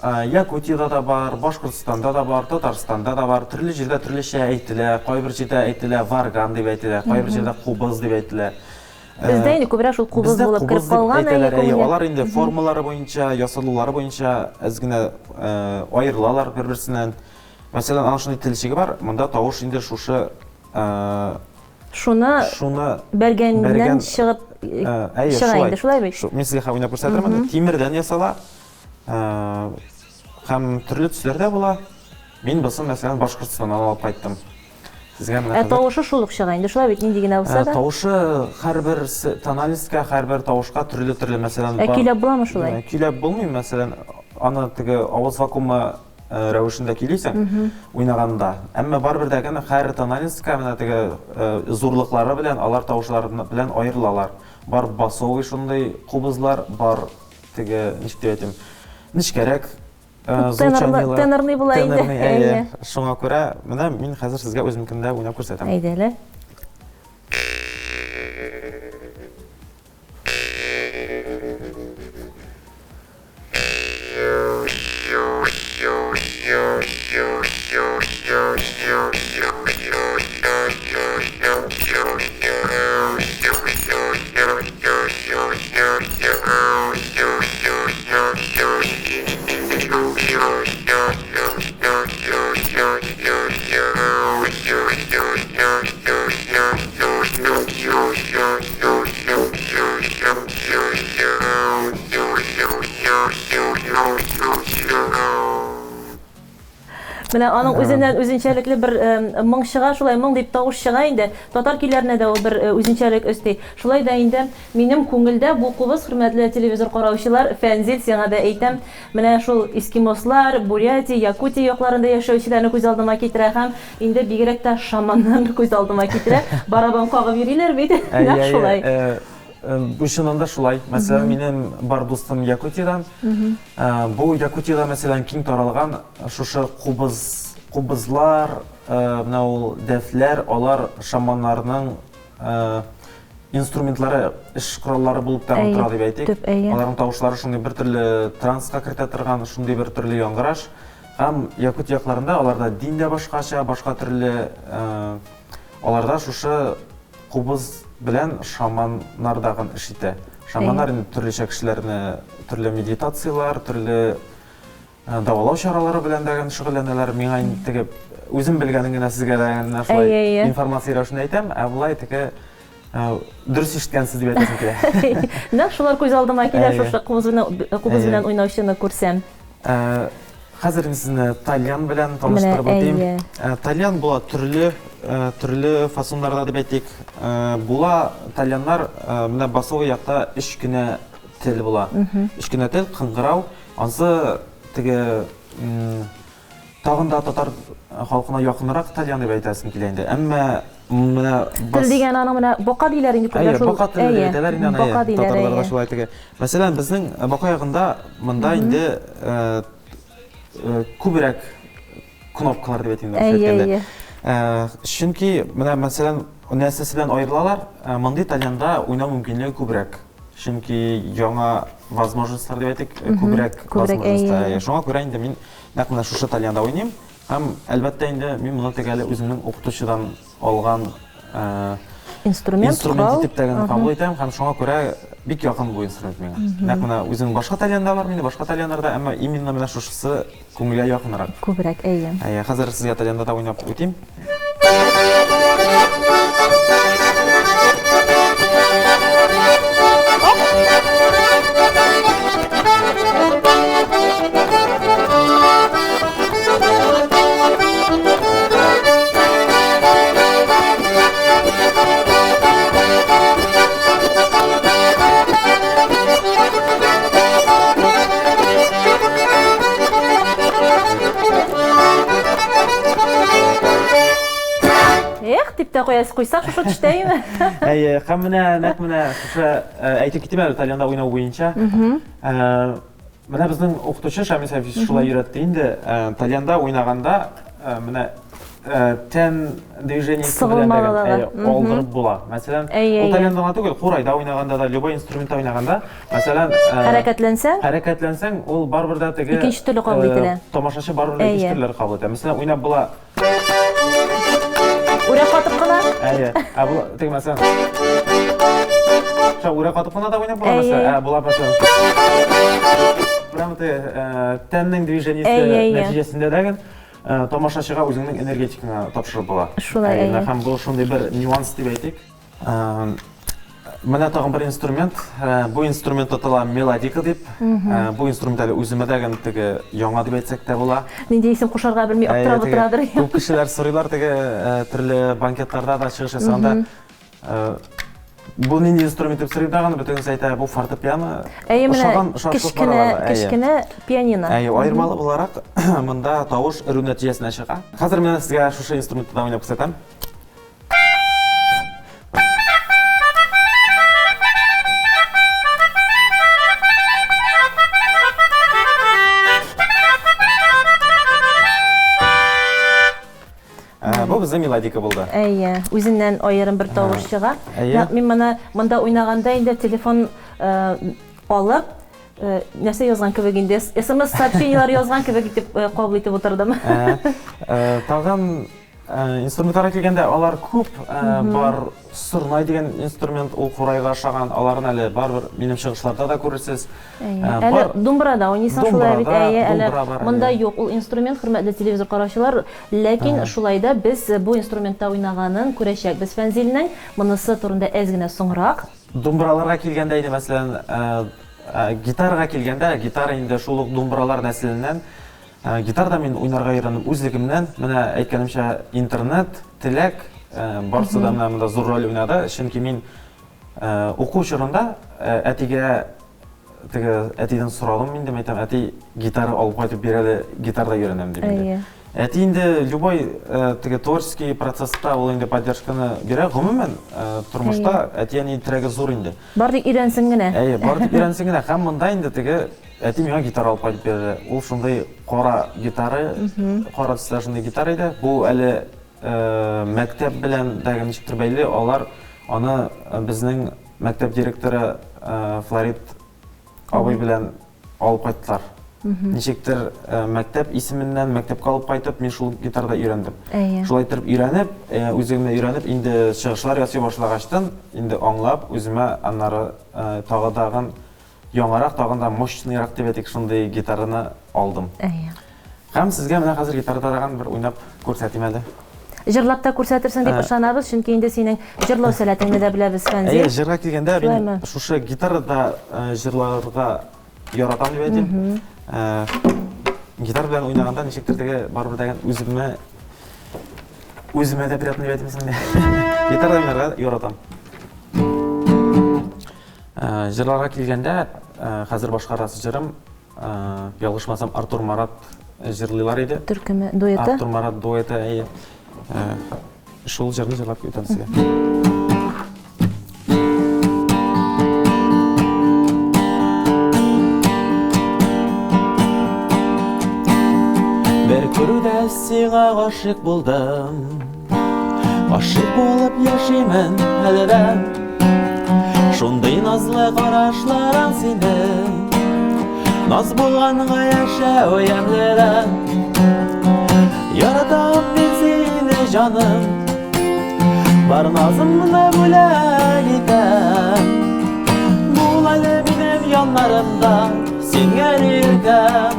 Якутиядә дә бар, Башкортстанда да бар, Татарстанда да бар. Төрле җирдә төрлечә әйтелә. Кайбер җирдә әйтелә варган дип әйтелә, кайбер җирдә кубыз дип әйтелә. Бездә инде күбрәк шул кубыз булып кереп калган, әйе, күңелгә. Алар инде формалары буенча, ясалулары буенча әз генә аерылалар бер-берсеннән. Мәсәлән, аның шундый телчеге бар, монда тавыш инде шушы Шуны шуны бәргәннән чыгып чыга инде, шулай бит? Мин сезгә хәзер уйнап күрсәтермен. Тимердән ясала. Һәм төрле төсләрдә була. Мин бусын, мәсәлән, Башкортстаннан алып кайттым. Сезгә менә Ә тавышы шул ук чыга инде, шулай бит, нинди генә булса да. Тавышы һәрбер тональностька, һәрбер тавышка төрле-төрле, мәсәлән, Ә көйләп буламы шулай? Көйләп булмый, мәсәлән, аны теге авыз вакуумы рәвешендә көйлисең уйнаганда. Әмма барыбер дә генә һәр тональностька менә теге зурлыклары белән, алар тавышлары белән аерылалар. Бар басовый шундый кубызлар, бар теге, ничек дип әйтим, нечкәрәк звучаниелар. Тенорный була инде. Тенорный, әйе. Шуңа күрә менә мин хәзер сезгә үземнекендә уйнап күрсәтәм. Әйдә әле. Менә аның үзеннән үзенчәлекле бер моң чыга, шулай моң дип тавыш чыга инде. Татар көйләренә дә ул бер үзенчәлек өсти. Шулай да инде минем күңелдә бу кубыз, хөрмәтле телевизор караучылар, Фәнзил, сиңа да әйтәм, менә шул эскимослар, Бурятия, Якутия якларында яшәүчеләрне күз алдыма китерә һәм инде бигрәк тә шаманнарны күз алдыма китерә. Барабан кагып йөриләр бит, нәкъ шулай. Бу чыннан да шулай. Мәсәлән, минем бар дустым Якутиядән. Бу Якутиядә, мәсәлән, киң таралган шушы кубыз, кубызлар, менә ул дәфләр, алар шаманнарның инструментлары, эш кораллары булып та тора дип әйтик. Аларның тавышлары шундый бер төрле транска кертә торган, шундый бер төрле яңгыраш. Һәм Якутия якларында аларда дин дә башкача, башка төрле Аларда шушы кубыз белән шаманнар дагын эш итә. Шаманнар инде төрлечә кешеләрне төрле медитацияләр, төрле э, дәвалау чаралары белән дә шөгыльләнәләр. Миңа инде теге үзем белгәнен генә сезгә дә менә шулай информация рәвешендә әйтәм, ә болай теге э, дөрес ишеткәнсез дип әйтәсем килә. Нәкъ шулар күз алдыма килә, шушы кубыз белән кубыз белән уйнаучыны күрсәм. Э, Хәзер мин сезне тальян белән таныштырып үтим. Э, тальян була төрле, э, төрле фасоннарда дип әйтик. Э, була тальяннар, менә басовый якта өч кенә тел була. Өч кенә тел, кыңгырау. Ансы теге тагын да татар халкына якынрак тальян дип әйтәсем килә инде. Әмма менә тел дигән аның менә бака диләр инде күбрәк шул. Бака теле дип әйтәләр инде аны. Бака диләр. Татарларда шулай теге. Мәсәлән, безнең бака ягында монда инде күбрәк кнопкалар дип әйтим әйткәндә. Чөнки менә мәсәлән, нәрсәсе белән аерылалар? Мондый тальянда уйнау мөмкинлеге күбрәк. Чөнки яңа возможностьлар дип әйтик, күбрәк возможностьлар. Шуңа күрә инде мин нәкъ менә шушы тальянда уйныйм. Һәм, әлбәттә инде, мин моны тек әле үземнең укытучыдан алган инструмент, инструмент итеп тә генә кабул итәм һәм шуңа күрә бик якын бу инструмент миңа. Нәкъ менә үземнең башка тальянда бар минем, башка тальяннарда, әмма именно менә шушысы күңелгә якынрак. Күбрәк, әйе. Әйе, хәзер сезгә тальянда да уйнап үтим. Эх, дип тә куясыз, куйсак шушы төштәйме? Әйе, һәм менә нәкъ менә шушы э, әйтеп китим әле тальянда уйнау буенча. Э, менә безнең укытучы Шамил Сәйфович шулай өйрәтте инде. Э, тальянда уйнаганда менә тән движениесе белән дә алдырып була. Мәсәлән, ул тальянда гына түгел, курайда уйнаганда да, любой инструментта уйнаганда, мәсәлән, хәрәкәтләнсәң, хәрәкәтләнсәң, ул барыбер дә теге икенче төрле кабул ителә. Тамашачы барыбер дә икенче төрле кабул итә. Мәсәлән, уйнап була. Үрә катып кына. Әйе. Ә бу теге мәсәлән. Шулай үрә катып кына да уйнап була мәсәлән. Ә була мәсәлән. Прямо теге тәннең движениесе нәтиҗәсендә дә тамашачыга үзеңнең энергетикаңа тапшырып була. Шулай, әйе. Һәм бу шундый бер нюанс дип әйтик. Менә тагын бер инструмент. Бу инструмент атала мелодика дип. Бу инструмент әле үземә дә генә теге яңа дип әйтсәк тә була. Нинди исем кушарга белми аптырап утырадыр. Күп кешеләр сорыйлар теге төрле банкетларда да чыгыш ясаганда. Бу нинди инструмент дип сорыйм тагын, бөтенесе әйтә, бу фортепиано. Әйе, менә кечкенә, кечкенә пианино. Әйе, аермалы буларак монда тавыш өрү нәтиҗәсенә чыга. Хәзер менә сезгә шушы инструментта да уйнап күрсәтәм. Ә, бу безнең мелодика булды. Әйе, үзеннән аерым бер тавыш чыга. Әйе. Мин моны монда уйнаганда инде телефон э, алып, э, нәрсә язган кебек инде, смс сообщениеләр язган кебек итеп э, кабул итеп утырдым. Тагын инструментларга килгәндә, алар күп бар. Сорнай дигән инструмент, ул курайга ошаган, аларын әле барыбер минем чыгышларда да күрерсез. Әле думбрада уйныйсың шулай бит, әйе, әле монда юк ул инструмент, хөрмәтле телевизор караучылар, ләкин шулай да без бу инструментта уйнаганын күрәчәкбез Фәнзилнең, монысы турында әз генә соңрак. Думбраларга килгәндә инде, мәсәлән, гитарага килгәндә, гитара инде шул ук думбралар нәселеннән. Гитарада мин уйнарга өйрәндем үзлегемнән. Менә әйткәнемчә, интернет, теләк, барысы да менә монда зур роль уйнады. Чөнки мин уку чорында әтигә теге әтидән сорадым инде, әйтәм, әти, гитара алып кайтып бир әле, гитарда өйрәнәм дип инде. Әти инде любой теге творческий процесста ул инде поддержканы бирә. Гомумән, тормышта әти-әни терәге зур инде. Бар дип өйрәнсен генә. Әйе, бар дип өйрәнсен генә. Һәм монда инде теге әти миңа гитара алып кайтып бирде. Ул шундый кара гитара, кара төстә шундый гитара иде. Бу әле мәктәп белән дә ничектер бәйле. Алар аны безнең мәктәп директоры Флорид абый белән алып кайттылар. Ничектер мәктәп исеменнән мәктәпкә алып кайтып, мин шул гитарада өйрәндем. Шулай итеп өйрәнеп, үземне өйрәнеп, инде чыгышлар ясый башлагачтын, инде аңлап, үземә аннары тагы тагын яңарак, тагын да мощныйрак дип әйтик, шундый гитараны алдым. Әйе. Һәм сезгә менә хәзер гитарада тагын бер уйнап күрсәтим әле. Җырлап та күрсәтерсең дип ышанабыз, чөнки инде синең җырлау сәләтеңне дә беләбез, Фәнзил. Әйе, җырга килгәндә, мин шушы гитарада җырларга яратам дип әйтим. Гитара белән уйнаганда ничектер теге барыбер дигән үземә үземә дә приятно дип әйтим инде. Гитарада уйнарга яратам. Җырларга килгәндә, хәзер башкарасы җырым, ялгышмасам, Артур Марат җырлыйлар иде. Төркеме, дуэты. Артур Марат дуэты, әйе. Шул җырны җырлап үтәм сезгә. Бер күрүдә сиңа гашыйк булдым. Гашыйк булып яшимен әле дә. Шундый назлы карашларың синең. Наз булганга яшәү ямьле дә. Яратам мин сине, җаным. Бар назымны бүләк итәм. Бул әле минем яннарымда, син гел иркәм.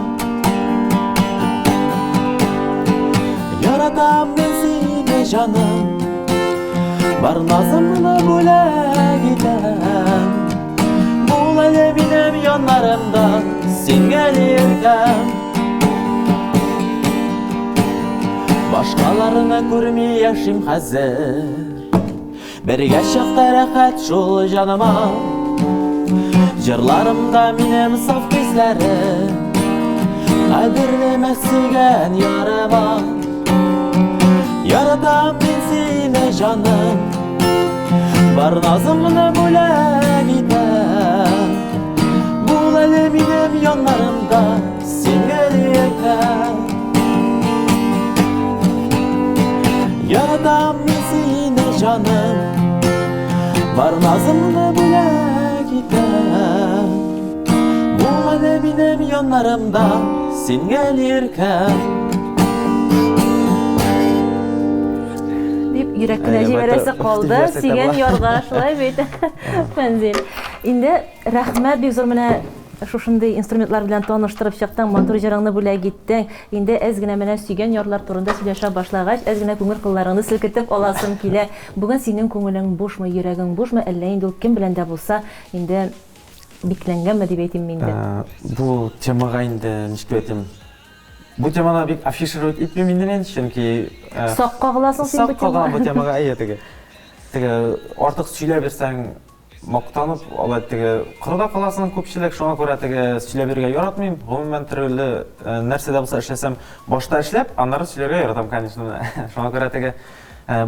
Яратам мин сине, җаным. Бар назымны бүләк итәм. Бул әле минем яннарымда, син гел иркәм. Башкаларны күрми яшим хәзер. Бергә чакта рәхәт шул җаныма. Җырларымда минем саф хисләрем. Кадерлеме сөйгән ярыма. Яратам мин сине, җаным. Бар назымны бүләк итәм. Бул әле минем яннарымда, син гел иркәм. Яратам мин сине, җаным. Бар назымны бүләк итәм. Бул әле минем яннарымда, син гел иркәм. Дип. Йөрәк кенә җибәрәсе калды, сөйгән ярга, шулай бит, Фәнзил. Инде рәхмәт бик зур менә шушындый инструментлар белән таныштырып чыктың, матур җырыңны бүләк иттең. Инде әз генә менә сөйгән ярлар турында сөйләшә башлагач, әз генә күңел кылларыңны селкетеп аласым килә. Бүген синең күңелең бушмы, йөрәгең бушмы, әллә инде ул кем белән дә булса инде бикләнгәнме дип әйтимме инде? Бу темага инде ничек дип әйтим, Бу теманы бик афишировать итмим инде мин, чөнки Сак кагыласың син бу темага. Сак кагылам бу темага, әйе, теге. Теге артык сөйләп бирсәң, мактанып, алай теге коры да каласың күпчелек, шуңа күрә теге сөйләп бирергә яратмыйм. Гомумән, төрле нәрсә дә булса эшләсәм, башта эшләп, аннары сөйләргә яратам, конечно. Шуңа күрә теге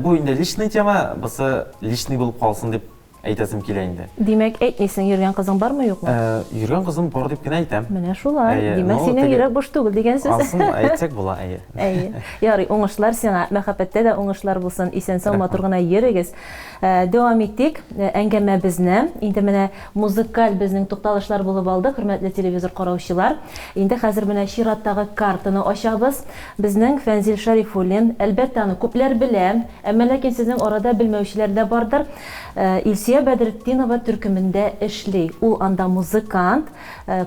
бу инде личный тема, бусы личный булып калсын дип әйтәсем килә инде. Димәк, әйтмисең, йөргән кызың бармы, юкмы? Йөргән кызым бар дип кенә әйтәм. Менә шулай. Әйе, Димәк, ну, синең йөрәк буш түгел дигән сүз. Ансын әйтсәк була, әйе. Әйе. Ярый, уңышлар сиңа, мәхәббәттә дә уңышлар булсын. Исән-сау матур гына йөрегез. Дәвам итик әңгәмәбезне. Инде менә музыкаль безнең тукталышлар булып алды, хөрмәтле телевизор караучылар. Инде хәзер менә чираттагы картаны ачабыз. Безнең Фәнзил Шәрифуллин, әлбәттә, аны күпләр белә, әмма ләкин сезнең арада белмәүчеләр дә бардыр. Илсөя Бәдретдинова төркемендә эшли. Ул анда музыкант.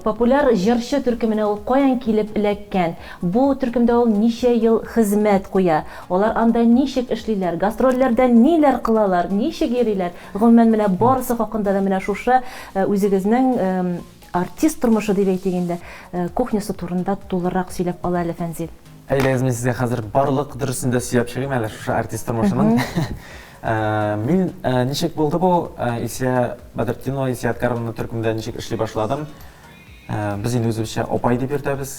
Популяр җырчы төркеменә ул каян килеп эләккән? Бу төркемдә ул ничә ел хезмәт куя? Алар анда ничек эшлиләр? Гастрольләрдә ниләр кылалар? Ничек йөриләр? Гомумән, менә барысы хакында да менә шушы үзегезнең артист тормышы дип әйтик инде, кухнясы турында тулырак сөйләп ал әле, Фәнзил. Әйдәгез, мин сезгә хәзер барлык дөресен дә сөйләп чыгыйм әле шушы артист тормышының. Мин ничек булды бу, Илсөя Бәдретдинова, Илсөя Әдгаровна төркемдә ничек эшли башладым. Без инде үзебезчә апай дип йөртәбез.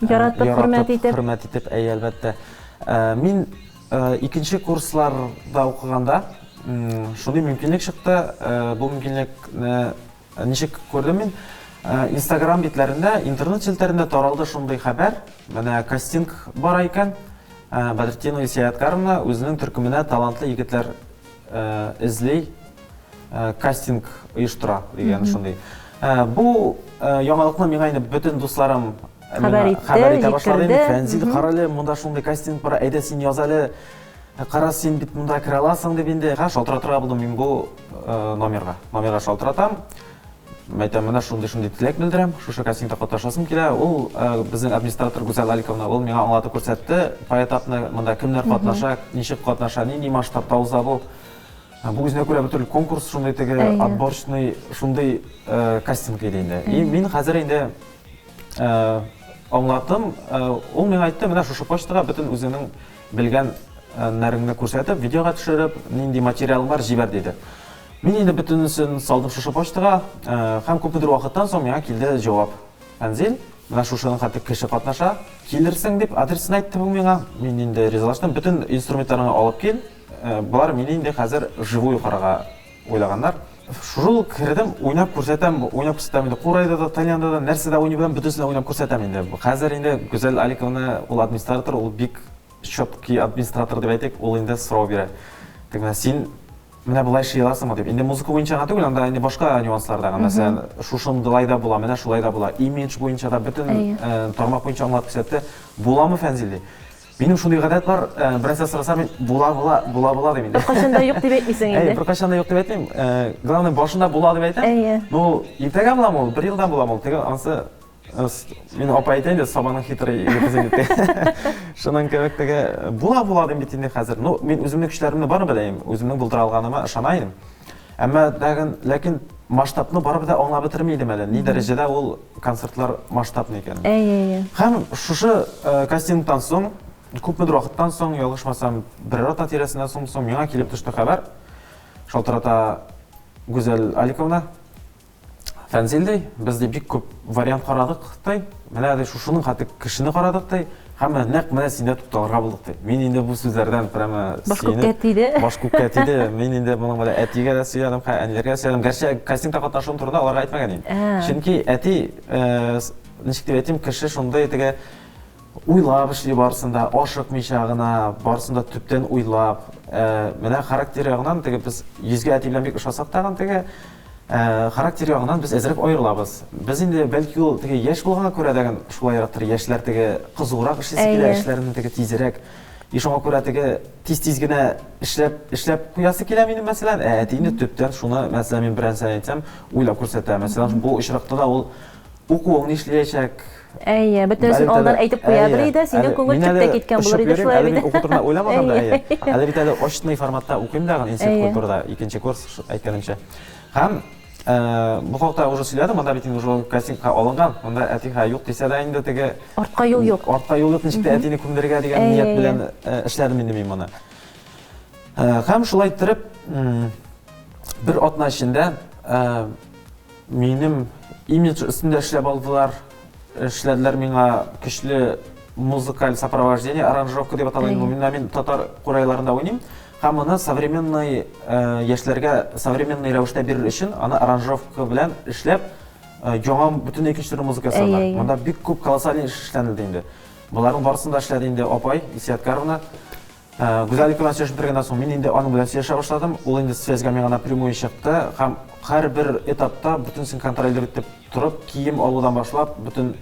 Яратып, хөрмәт итеп. Хөрмәт итеп, әйе, әлбәттә. Мин икенче курсларда укыганда шундый мөмкинлек чыкты. Бу мөмкинлекне Ничек күрдем мин? Инстаграм битләрендә, интернет челтәрендә таралды шундый хәбәр. Менә кастинг бара икән. Бәдретдинова Илсөя Ядкаровна үзенең төркеменә талантлы егетләр эзли, кастинг оештыра дигән шундый. Бу яңалыкны миңа инде бөтен дусларым хәбәр итте, хәбәр итә башлады инде. Фәнзил, карале, монда шундый кастинг бара, әйдә син яз әле. Кара, син бит монда керә аласың дип инде. Ха, шалтыратырга булдым мин бу номерга. Номерга шалтыратам. Әйтәм, менә шундый-шундый теләк белдерәм, шушы кастингта катнашасым килә. Ул безнең администратор Гүзәл Аликовна, ул миңа аңлатып күрсәтте, поэтапны монда кемнәр катнаша, ничек катнаша, нинди масштабта уза бу. Бу үзенә күрә бер төрле конкурс, шундый теге отборочный, шундый кастинг иде инде. И мин хәзер инде аңлаттым, ул миңа әйтте, менә шушы почтага бөтен үзеңнең Белгән нәреңне күрсәтеп, видеога төшереп, нинди материалың бар, җибәр, диде. Мин инде бөтенесен салдым шушы почтага, һәм күпмедер вакыттан соң миңа килде җавап. Фәнзил, менә шушының хәтле кеше катнаша, килерсең дип адресын әйтте бу миңа. Мин инде ризалаштым. Бөтен инструментларыңны алып кил. Болар мине инде хәзер живую карарга уйлаганнар. Шул кердем, уйнап күрсәтәм, уйнап күрсәтәм инде. Курайда да, тальянда да, нәрсә дә уйный беләм, бөтенесен дә уйнап күрсәтәм инде. Хәзер инде Гүзәл Аликовна, ул администратор, ул бик четкий администратор дип әйтик, ул инде сорау бирә. Тик менә син менә болай эшли аласыңмы дип. Инде музыка буенча гына түгел, анда инде башка нюанслар да. Мәсәлән, шушындылай да була, менә шулай да була. Имидж буенча да бөтен тармак буенча аңлатып күрсәтте. Буламы, Фәнзил, ди. Минем шундый гадәт бар, берәрсе сораса, мин була, була, була, була дим инде. Беркайчан да юк дип әйтмисең инде. Әйе, беркайчан да юк дип әйтмим. Главное, башында була дип әйтәм. Әйе. Ну, иртәгә буламы ул, бер елдан буламы ул, теге ансы мин апа әйтә инде, сабаның хитрый егете дип. Шуның кебек теге була, була дим бит инде хәзер. Ну, мин үземнең көчләремне барыбер беләм, үземнең булдыра алганыма ышана идем. Әмма тагын, ләкин масштабны барыбер дә аңлап бетерми идем әле. Ни дәрәҗәдә ул концертлар масштабный икәнен. Әйе, әйе. Һәм шушы кастингтан соң, күпмедер вакыттан соң, ялгышмасам, берәр атна тирәсеннән соң, соң миңа килеп төште хәбәр. Шалтырата Гүзәл Аликовна. Фәнзил ди, без ди бик күп вариант карадык ди. Менә ди шушының хәтле кешене карадык ди. Һәм менә нәкъ менә синдә тукталырга булдык ди. Мин инде бу сүзләрдән прямо Баш күккә тиде. Баш күккә тиде. Мин инде моның белән әтигә дә сөйләдем, әниләргә дә сөйләдем. Гәрчә кастингта катнашуым турында аларга әйтмәгән идем. Чөнки әти, ничек дип әйтим, кеше шундый теге Уйлап эшли барысын да, ашыкмыйча гына, барысын да төптән уйлап. Менә характер ягыннан теге без йөзгә әти белән бик ошасак тагын теге характер ягыннан без әзрәк аерылабыз. Без инде бәлки ул теге яшь булганга күрә дә шулайрактыр, яшьләр теге кызурак эшлисе килә, эшләрен теге тизрәк. И шуңа күрә теге тиз-тиз генә эшләп, эшләп куясы килә минем, мәсәлән. Ә әти инде төптән шуны, мәсәлән, мин берәр нәрсә әйтсәм, уйлап күрсәтә. Мәсәлән, бу очракта да ул укуың нишләячәк? Әйе, бөтенесен алдан әйтеп куядыр иде, синең күңел төптә киткән булыр иде шулай бит. Әле мин уку турында уйламаган да, әйе. Әле бит әле очный форматта укыйм да, институт культурада, икенче курс, әйткәнемчә. Һәм бу хакта уже сөйләдем, монда бит инде уже кастингка алынган. Монда әти хә юк дисә дә инде теге Артка юл юк. Артка юл юк, ничек тә әтине күндерергә дигән ният белән эшләдем инде мин моны. Һәм шулай иттереп, бер атна эчендә минем имидж өстендә эшләп алдылар. Эшләделәр миңа көчле музыкаль сопровождение, аранжировка дип атала инде. Мин татар курайларында уйныйм. Һәм моны современный яшьләргә современный рәвештә бирер өчен аны аранжировка белән эшләп, яңа бөтенләй икенче төрле музыка ясадылар. Монда бик күп колоссальный эш эшләнелде инде. Боларның барысын да эшләде инде апай Исият Каровна. Гүзәл белән сөйләшеп бетергәннән соң мин инде аның белән сөйләшә башладым. Ул инде связьгә миңа напрямую чыкты һәм һәрбер этапта бөтенесен контрольдә итеп торып, кием алудан башлап, бөтен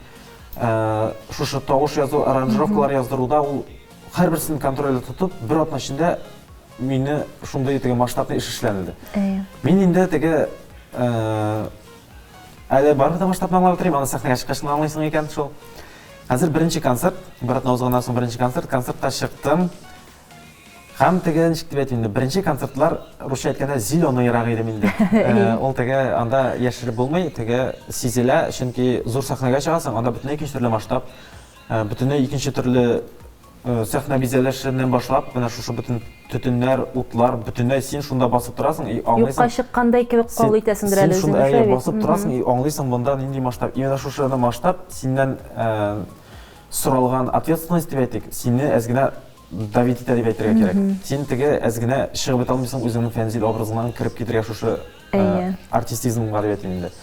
шушы тавыш язу, аранжировкалар яздыруда ул һәрберсен контрольдә тотып, бер атна эчендә мине шундый теге масштабный эш эшләнелде. Мин инде теге әле барыбер дә масштабны аңлап бетермим, аны сәхнәгә чыккач кына аңлыйсың икән шул. Хәзер беренче концерт, бер атна узганнан соң беренче концерт, концертка чыктым. Һәм теге ничек дип әйтим инде, беренче концертлар, русча әйткәндә, зеленыйрак идем инде. Ул теге анда яшереп булмый, теге сизелә, чөнки зур сәхнәгә чыгасың, анда бөтенләй икенче төрле масштаб. Бөтенләй икенче төрле сәхнә бизәлешеннән башлап, менә шушы бөтен төтеннәр, утлар, бөтенләй син шунда басып торасың и аңлыйсың. Юкка чыккандай кебек кабул итәсеңдер әле үзеңне. Син шунда әйе, басып торасың и аңлыйсың монда нинди масштаб. Именно шушы масштаб синнән соралган ответственность дип әйтик, сине әз генә давить итә дип әйтергә кирәк. Син теге әз генә чыгып бетә алмыйсың үзеңнең Фәнзил образыңнан кереп китергә шушы артистизмга дип әйтим инде.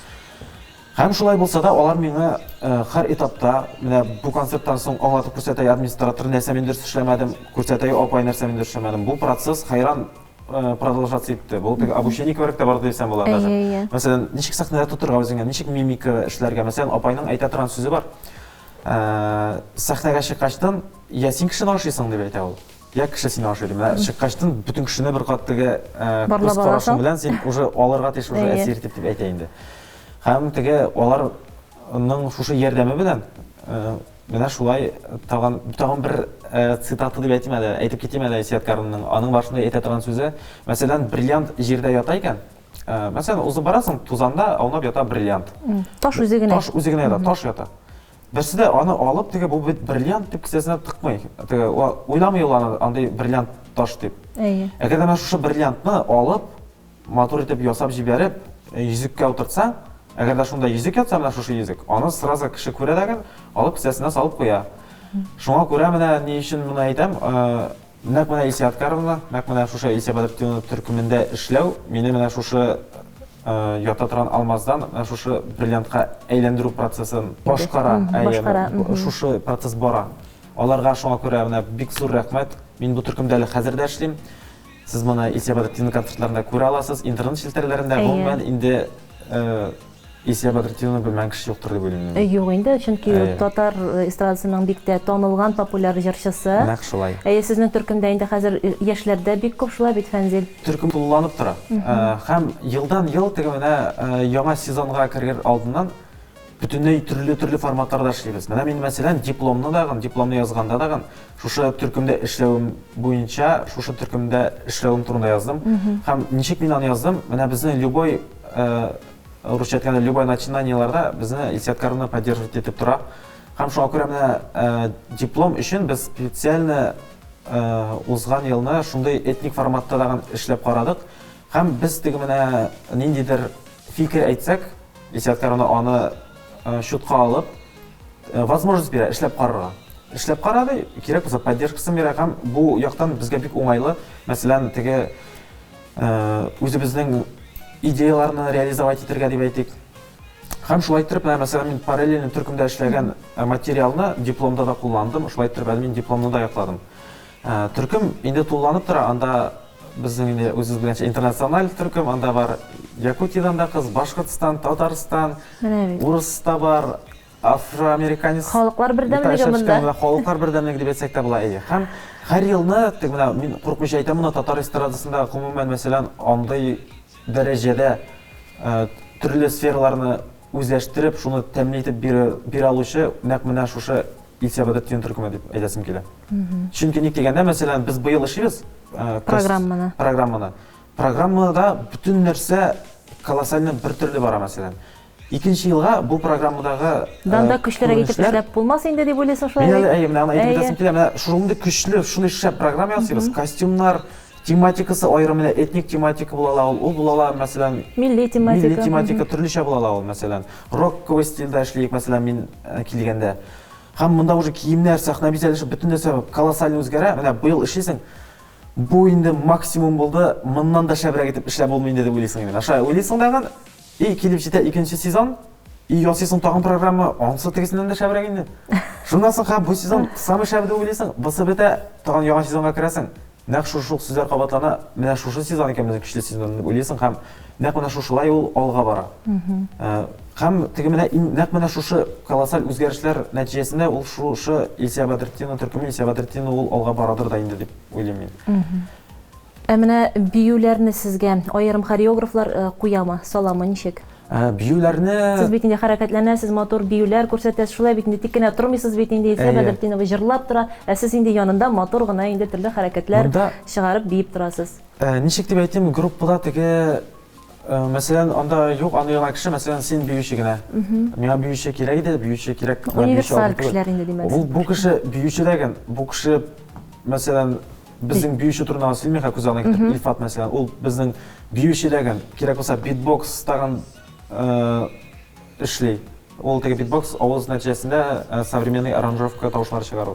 Һәм шулай булса да, алар миңа һәр этапта, менә бу концерттан соң аңлатып күрсәтә администратор, нәрсә мин дөрес эшләмәдем, күрсәтә апай, нәрсә мин дөрес эшләмәдем. Бу процесс хәйран продолжаться итте. Бу теге обучение кебек тә барды дисәм була даже. Мәсәлән, ничек сәхнәдә тотырга үзеңә, ничек мимика эшләргә. Мәсәлән, апайның әйтә торган сүзе бар. Сәхнәгә чыккачтан, я син кешене ашыйсың, дип әйтә ул. Я кеше сине ашый, ди. Менә чыккачтан бөтен кешене бер кат теге күз карашың белән син уже алырга тиеш, уже әсир итеп дип әйтә инде. Һәм теге аларның шушы ярдәме белән менә шулай тагын тагын бер цитата дип әйтим әле, әйтеп китим әле Исият Карунның. Аның бар шундай әйтә торган сүзе, мәсәлән, бриллиант җирдә ята икән, мәсәлән, узып барасың, тузанда аунап ята бриллиант. Таш үзе генә. Таш үзе генә ята, таш ята. Берсе дә аны алып, теге бу бит бриллиант дип кесәсенә тыкмый. Теге уйламый ул аны андый бриллиант таш дип. Әйе. Әгәр дә менә шушы бриллиантны алып, матур итеп ясап җибәреп, йөзеккә утыртсаң, әгәр дә шунда йөзек ятса, менә шушы йөзек, аны сразу кеше күрә дә алып кесәсенә салып куя. Шуңа күрә менә ни өчен моны әйтәм, нәкъ менә Илсөя Аткаровна, нәкъ менә шушы Илсөя Бәдретдинова төркемендә эшләү мине менә шушы ята торган алмаздан менә шушы бриллиантка әйләндерү процессын башкара, башкара. Шушы процесс бара. Аларга шуңа күрә менә бик зур рәхмәт. Мин бу төркемдә әле хәзер дә эшлим. Сез моны Илсөя Бәдретдинова концертларында күрә аласыз, интернет челтәрләрендә, гомумән инде Илсөя Бәдретдинованы белмәгән кеше юктыр дип уйлыйм мин. Юк инде, чөнки татар эстрадасының бик тә танылган, популяр җырчысы. Нәкъ шулай. Әйе, сезнең төркемдә инде хәзер яшьләр дә бик күп, шулай бит, Фәнзил? Төркем тулыланып тора. Һәм елдан-ел теге менә яңа сезонга керер алдыннан бөтенләй төрле-төрле форматларда эшлибез. Менә мин, мәсәлән, дипломны дагын, дипломны язганда дагын шушы төркемдә эшләвем буенча, шушы төркемдә эшләвем турында яздым. Һәм ничек мин аны яздым? Менә безнең любой, русча әйткәндә, любой начинаниеларда безне Илсөя Карповна поддерживать итеп тора. Һәм шуңа күрә менә диплом өчен без специально узган елны шундый этник форматта дагын эшләп карадык. Һәм без теге менә ниндидер фикер әйтсәк, Илсөя Карповна аны счетка алып, возможность бирә эшләп карарга. Эшләп кара ди, кирәк булса поддержкасын бирә һәм бу яктан безгә бик уңайлы. Мәсәлән, теге үзебезнең идеяларны реализовать итәргә дип әйтик. Һәм шулай иттереп, менә мәсәлән, мин параллельный төркемдә эшләгән материалны дипломда да кулландым, шулай иттереп әле мин дипломны да якладым. Төркем инде тулыланып тора, анда безнең инде үзегез белгәнчә интернациональ төркем, анда бар Якутиядән дә кыз, Башкортстан, Татарстан, урыс та бар. афроамериканец. Халыклар бердәмлеге монда. Халыклар бердәмлеге дип әйтсәк тә була, әйе. Һәм һәр елны, тик менә мин куркмыйча әйтәм моны, татар эстрадасында гомумән, мәсәлән, андый дәрәҗәдә төрле сфераларны үзләштереп, шуны тәмле итеп бирә алучы нәкъ менә шушы Илсөя Бәдретдин төркеме дип әйтәсем килә. Чөнки ник дигәндә, мәсәлән, без быел эшлибез программаны. Программаны. Программада бөтен нәрсә колоссально бер төрле бара, мәсәлән. Икенче елга бу программадагы Дан да көчлерәк итеп эшләп булмас инде дип уйлыйсың шулай бит? Әйе, менә аны әйтеп үтәсем килә. Менә шундый көчле, шундый шәп программа ясыйбыз. Костюмнар, тематикасы аерым, менә этник тематика була ала ул, ул була ала, мәсәлән, милли тематика. Милли тематика төрлечә була ала ул, мәсәлән. Роковый стильдә эшлик, мәсәлән, мин килгәндә. Һәм монда уже киемнәр, сәхнә бизәлеше, бөтен нәрсә колоссально үзгәрә. Менә быел эшлисең, бу инде максимум булды, моннан да шәбрәк итеп эшләп булмый инде дип уйлыйсың инде. Шулай уйлыйсың да, и килеп җитә икенче сезон, и ясыйсың тагын программа, анысы тегесеннән дә шәбрәк инде. Шуннан соң һәм бу сезон самый шәбе дип уйлыйсың, бусы бетә, тагын яңа сезонга керәсең. Нәкъ шушы ук сүзләр кабатлана, менә шушы сезон икән безнең көчле сезон дип уйлыйсың һәм нәкъ менә шушылай ул алга бара. Һәм теге менә нәкъ менә шушы колоссаль үзгәрешләр нәтиҗәсендә ул шушы Илсөя Бәдретдинова төркеме, Илсөя Бәдретдинова ул алга барадыр да инде дип уйлыйм мин. Ә менә биюләрне сезгә аерым хореографлар куямы, саламы, ничек? Биюләрне... Сез бит инде хәрәкәтләнәсез, матур биюләр күрсәтәсез, шулай бит инде, тик кенә тормыйсыз бит инде, Илсөя Бәдретдинова җырлап тора, ә сез инде янында матур гына инде төрле хәрәкәтләр чыгарып биеп торасыз. Ничек дип әйтим, группада теге, мәсәлән, анда юк андый гына кеше, мәсәлән, син биюче генә. Миңа биюче кирәк иде, биюче кирәк. Универсаль кешеләр инде, димәк. Бу кеше биюче дә бу кеше, мәсәлән, Безнең биюче турында сөйлим, хәзер күз алдына китереп, Илфат мәсәлән, ул безнең биюче дәген, кирәк булса битбокс тагын эшли. Ул теге битбокс авыз нәтиҗәсендә современный аранжировка тавышлары чыгару.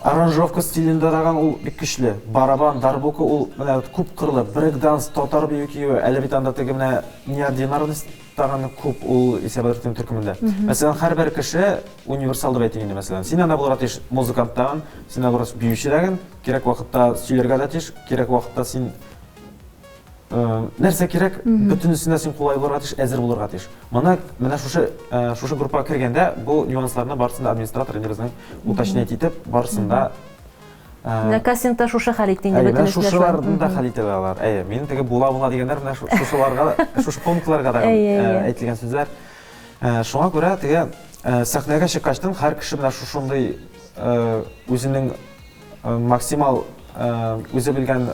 Аранжировка стилендә тагын ул бик көчле. Барабан, дарбука ул менә күп кырлы, брейк-данс, татар бию киюе, әле бит анда теге менә неординарность тагын күп ул Исә Бәдретдин төркемендә. Мәсәлән, һәрбер кеше универсал дип әйтик инде, мәсәлән. Син анда булырга тиеш музыкант тагын, син анда булырга тиеш биюче тагын, кирәк вакытта сөйләргә дә тиеш, кирәк вакытта син нәрсә кирәк, бөтенесенә син кулай булырга тиеш, әзер булырга тиеш. Моны менә шушы шушы группага кергәндә бу нюансларны барысын да администратор инде безнең уточнять итеп, барысын да Менә кастингта шушы хәл итте инде бөтен эшләр. Шушыларны да хәл итә алар. Әйе, минем теге була-була дигәннәр менә шушыларга, шушы пунктларга да әйтелгән сүзләр. Шуңа күрә теге сәхнәгә чыккачтын һәр кеше менә шушындый үзенең максимал үзе белгән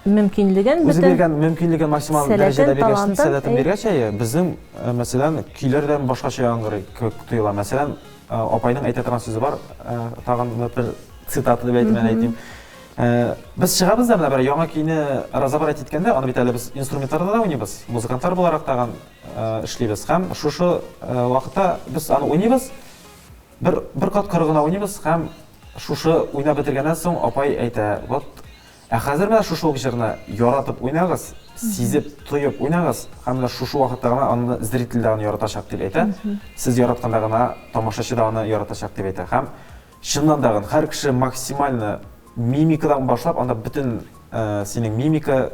мөмкинлеген үзе белгән мөмкинлеген максимал дәрәҗәдә биргәч, сәләтен биргәч, әйе, безнең мәсәлән, көйләр дә башкача яңгырый кебек тоела. Мәсәлән, Апайның әйтә торган сүзе бар, тагын бер цитата дип әйтим, әйтим. Без чыгабыз да менә бер яңа көйне разобрать иткәндә, аны бит әле без инструментларда да уйныйбыз, музыкантлар буларак тагын эшлибез. Һәм шушы вакытта без аны уйныйбыз, бер бер кат коры гына уйныйбыз һәм шушы уйнап бетергәннән соң апай әйтә, вот Ә хәзер менә шушы ук җырны яратып уйнагыз, сизеп, тоеп уйнагыз, һәм менә шушы вакытта гына аны зритель дә аны яратачак дип әйтә. Сез яратканда гына тамашачы да аны яратачак дип әйтә. Һәм чыннан да һәр кеше максимально мимикадан башлап, анда бөтен синең мимика,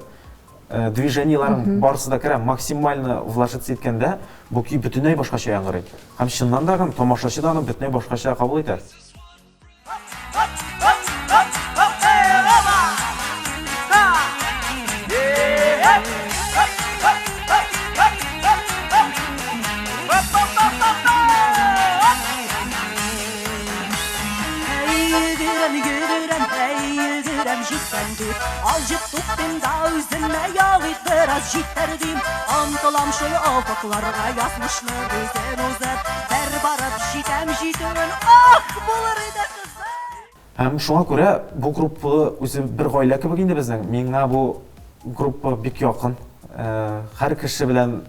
движениеларың барысы да керә, максимально вложиться иткәндә, бу көй бөтенләй башкача яңгырый. Һәм чыннан да тамашачы да аны бөтенләй башкача кабул итә. Омтылам шул офыкларга язмышны үзен узып, бер барып җитәм җитүен, ах, булыр иде кызым. Һәм шуңа күрә бу группа үзе бер гаилә кебек инде безнең. Миңа бу группа бик якын. Һәр кеше белән,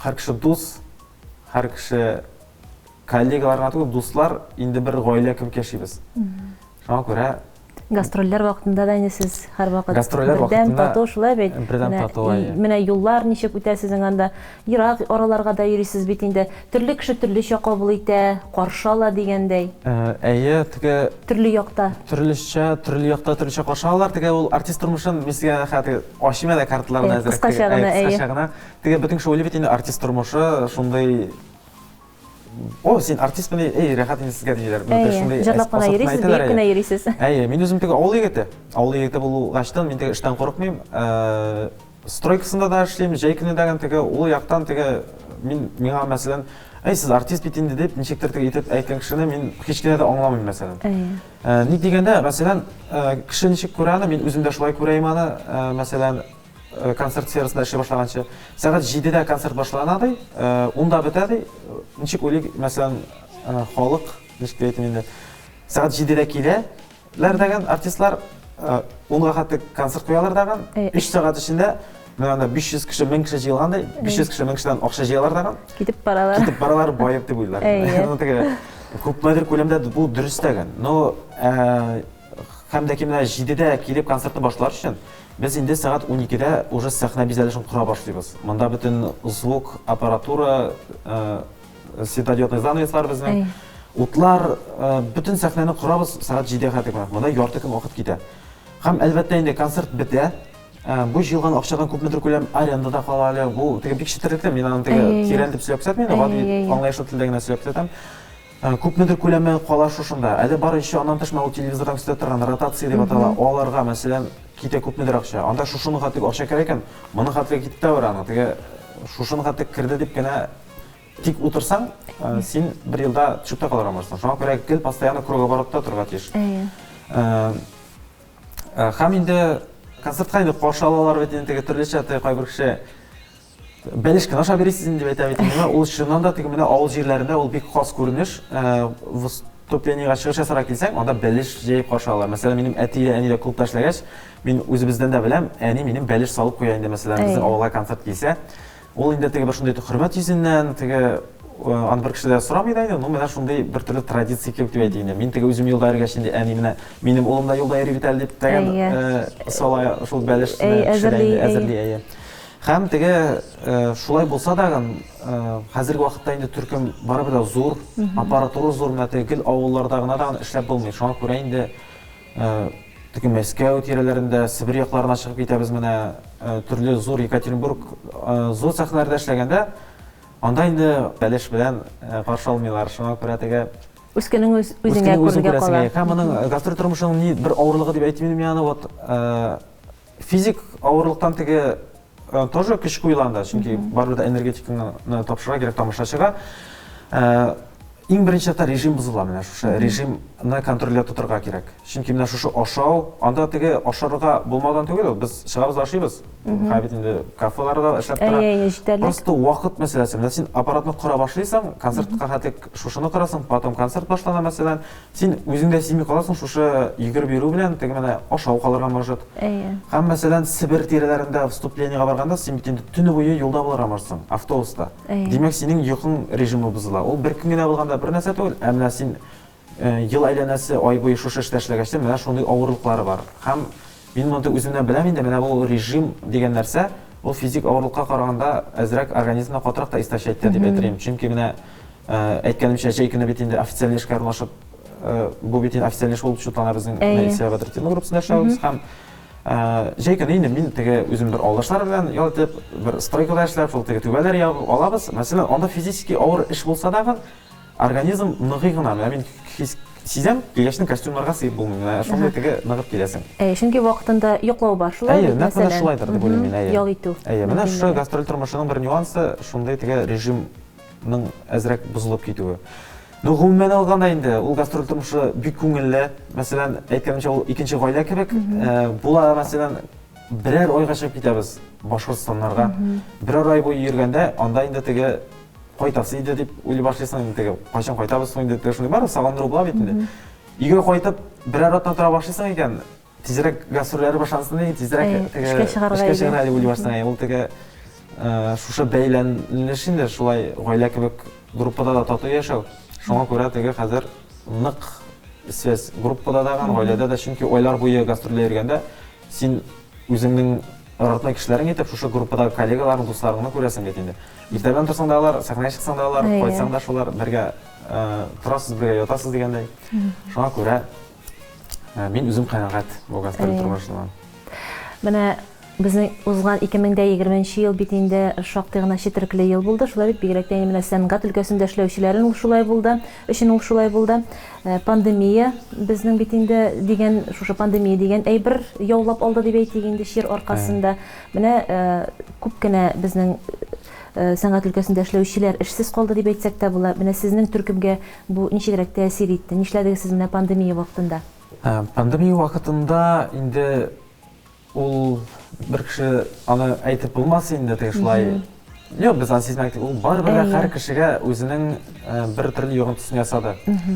һәр кеше дус, һәр кеше коллегалар гына түгел, дуслар, инде бер гаилә кебек яшибез. Шуңа күрә Гастрольләр вакытында да инде сез һәрвакыт Гастрольләр бердәм вакытында тату шулай бит? Бердәм тату, әйе. Менә юллар ничек үтә сезнең анда? Ерак араларга да йөрисез бит инде. Төрле кеше төрлечә кабул итә, каршы ала дигәндәй. Әйе, теге Төрле якта. Төрлечә, төрле якта төрлечә каршы алалар. Теге ул артист тормышын мин сезгә хәзер ачыйм әле карталарны әзрәк. Кыскача гына, әйе. Кыскача гына. Теге бөтен кеше уйлый бит инде артист тормышы шундый. О, син артистмыни? Эй, рәхәт инде сезгә диләр. Әйе, җырлап кына йөрисез, биеп кенә йөрисез. Әйе, мин үзем теге авыл егете. Авыл егете булгачтан мин теге эштән курыкмыйм. Стройкасында да эшлим, җәй көне дә теге ул яктан теге мин миңа мәсәлән, әй, сез артист бит инде дип, ничектер теге итеп әйткән кешене мин һич кенә дә аңламыйм мәсәлән. Әйе. Ник дигәндә, мәсәлән, кеше ничек күрә аны, мин үзем дә шулай күрәем аны, мәсәлән, концерт сферасында эшли башлаганчы. Сәгать 7-дә концерт башлана ди, 10-да бетә ди. Ничек уйлый, мәсәлән, халык, ничек дип әйтим инде, сәгать 7-дә килә, ләр дәгән артистлар, 10-га хәтле концерт куялар дәгән, 3 сәгать эчендә менә анда 500 кеше, 1000 кеше җыелган ди, 500 кеше 1000 кешедән акча җыялар дәгән. Китеп баралар. Китеп баралар, баеп дип уйлыйлар. Теге күпмедер күләмдә бу дөрес дәгән. Но һәм дә менә 7-дә килеп концертны башлар өчен без инде сәгать 12-дә уже сәхнә бизәлешен кора башлыйбыз. Монда бөтен звук, аппаратура, светодиодный занавеслар безнең, утлар, бөтен сәхнәне корабыз сәгать 7-гә хәтле генә. Монда ярты көн вакыт китә. Һәм әлбәттә инде концерт бетә. Бу җыелган акчадан күпмедер күләм аренда да кала әле. Бу теге бик четерекле, мин аны теге тирән дип сөйләп күрсәтмим, гади аңлаешлы телдә генә сөйләп күрсәтәм. Күпмедер күләме кала шушында. Әле бар еще аннан тыш менә ул телевизордан күрсәтә торган ротация дип атала. Аларга, мәсәлән, китә күпмедер акча. Анда шушының хәтле акча керә икән, моның хәтле китеп тә бара аның. Теге шушының хәтле керде дип кенә тик утырсаң, син бер елда төшеп тә калырга можсың. Шуңа күрә гел постоянно круговоротта торырга тиеш. Һәм инде концертка инде каршы алалар бит инде теге төрлечә, теге кайбер кеше бәлеш кенә ашап йөрисез инде дип әйтә бит инде. Ул чыннан да теге менә авыл җирләрендә ул бик хас күренеш. Выступлениегә чыгыш ясарга килсәң, анда бәлеш җәеп каршы алалар. Мәсәлән, минем әти дә, әни дә клубта эшләгәч, мин үзебездән дә беләм, әни минем бәлеш салып куя инде, мәсәлән, безнең авылга концерт килсә. Ул инде теге бер шундый хөрмәт йөзеннән, теге аны бер кеше дә сорамый да инде, ну менә шундый бер төрле традиция кебек дип әйтик инде. Мин теге үзем юлда йөргәч инде әни менә минем улым да юлда йөри бит әле дип тәген сала шул бәлешне пешерә инде, әзерли, әйе. Һәм теге шулай булса да, хәзерге вакытта инде төркем барыбер дә зур, аппаратура зур, менә теге гел авылларда гына да эшләп булмый. Шуңа күрә инде теге Мәскәү тирәләрендә, Себер якларына чыгып китәбез менә, төрле зур Екатеринбург зур сәхнәләрдә эшләгәндә, анда инде бәлеш белән каршы алмыйлар. Шуңа күрә теге Үз көнең үзеңә күрергә кала. Һәм моның гастроль тормышының ни бер авырлыгы дип әйтим мин аны, вот физик авырлыктан теге тоже көч куела анда, чөнки барыбер дә энергетикаңны тапшырырга кирәк тамашачыга. Иң беренче чиратта режим бозыла менә шушы режимны контрольдә тотырга кирәк. Чөнки менә шушы ашау, анда теге ашарга булмаудан түгел ул, без чыгабыз да ашыйбыз. Хәзер бит инде кафелар да эшләп тора. Әйе, җитәрлек. Просто вакыт мәсьәләсе. Менә син аппаратны кора башлыйсың, концертка хәтле шушыны корасың, потом концерт башлана мәсәлән. Син үзең дә сизми каласың, шушы йөгереп йөрү белән теге менә ашау калырга может. Әйе. Һәм мәсәлән, Себер тирәләрендә вступлениегә барганда син бит инде төне буе юлда булырга можсың, автобуста. Әйе. Димәк, синең йокың режимы бозыла. Ул бер көн генә булганда бер нәрсә түгел, ә менә син ел әйләнәсе ай буе шушы эштә эшләгәч тә менә шундый авырлыклары бар. Һәм мин моны үземнән беләм инде, менә бу режим дигән нәрсә, ул физик авырлыкка караганда әзрәк организмны катырак та истощать итә дип әйтер идем. Чөнки менә әйткәнемчә, җәй көне бит инде официаль эшкә урнашып, бу бит инде официаль эш булып чутлана безнең Сәбәт Бәдретдинова группасында эшләвебез һәм җәй көне инде мин теге үзем бер авылдашлар белән ял итеп, бер стройкада эшләп, шул теге түбәләр ябып алабыз. Мәсәлән, анда физически авыр эш булса дагы, организм ныгый гына. Менә мин хис сизәм, килгәчтен костюмнарга сыеп булмый. Менә шундый теге ныгып киләсең. Әйе, чөнки вакытында йоклау бар, шулай бит, мәсәлән. Әйе, нәкъ менә шулайдыр дип уйлыйм мин, әйе. Ял итү. Әйе, менә шушы гастроль тормышының бер нюансы, шундый теге режим ның әзрәк бозылып китүе. Ну, гомумән алганда инде, ул гастроль тормышы бик күңелле. Мәсәлән, әйткәнемчә, ул икенче гаилә кебек. Була, мәсәлән, берәр айга чыгып китәбез Башкортстаннарга. Берәр ай буе йөргәндә, анда инде теге кайтасы иде дип уйлый башлыйсың инде теге, кайчан кайтабыз соң инде, теге шундый бар, сагындыру була бит инде. Өйгә кайтып, берәр атна тора башлыйсың икән, тизрәк гастрольләре башлансын ди, тизрәк теге эшкә чыгарга эшкә чыгарга дип уйлый башлыйсың. Ул теге шушы бәйләнеш инде, шулай гаилә кебек группада да тату яшәү. Шуңа күрә теге хәзер нык связь группада да, гаиләдә дә, чөнки айлар буе гастрольдә йөргәндә син үзеңнең родной кешеләрең итеп шушы группадагы коллегаларың, дусларыңны күрәсең бит инде. Иртә белән торсаң да алар, сәхнәгә чыксаң да алар, кайтсаң да шулар бергә торасыз, бергә ятасыз дигәндәй. Шуңа күрә мин үзем канәгать бу гастроль тормышыннан. Менә. Безнең узган 2020 нче ел бит инде шактый гына четерекле ел булды. Шулай бит, бигрәк тә инде менә сәнгать өлкәсендә эшләүчеләрен ул шулай булды, өчен ул шулай булды. Пандемия безнең бит инде дигән, шушы пандемия дигән әйбер яулап алды дип әйтик инде чир аркасында. Менә күп кенә безнең сәнгать өлкәсендә эшләүчеләр эшсез калды дип әйтсәк тә була. Менә сезнең төркемгә бу ничегрәк тәэсир итте? Нишләдегез сез менә пандемия вакытында? Пандемия вакытында инде Ул бер кеше аны әйтеп булмас инде теге шулай. Юк, без аны сизмәдек. Ул барыбер дә һәр кешегә үзенең бер төрле йогынтысын ясады.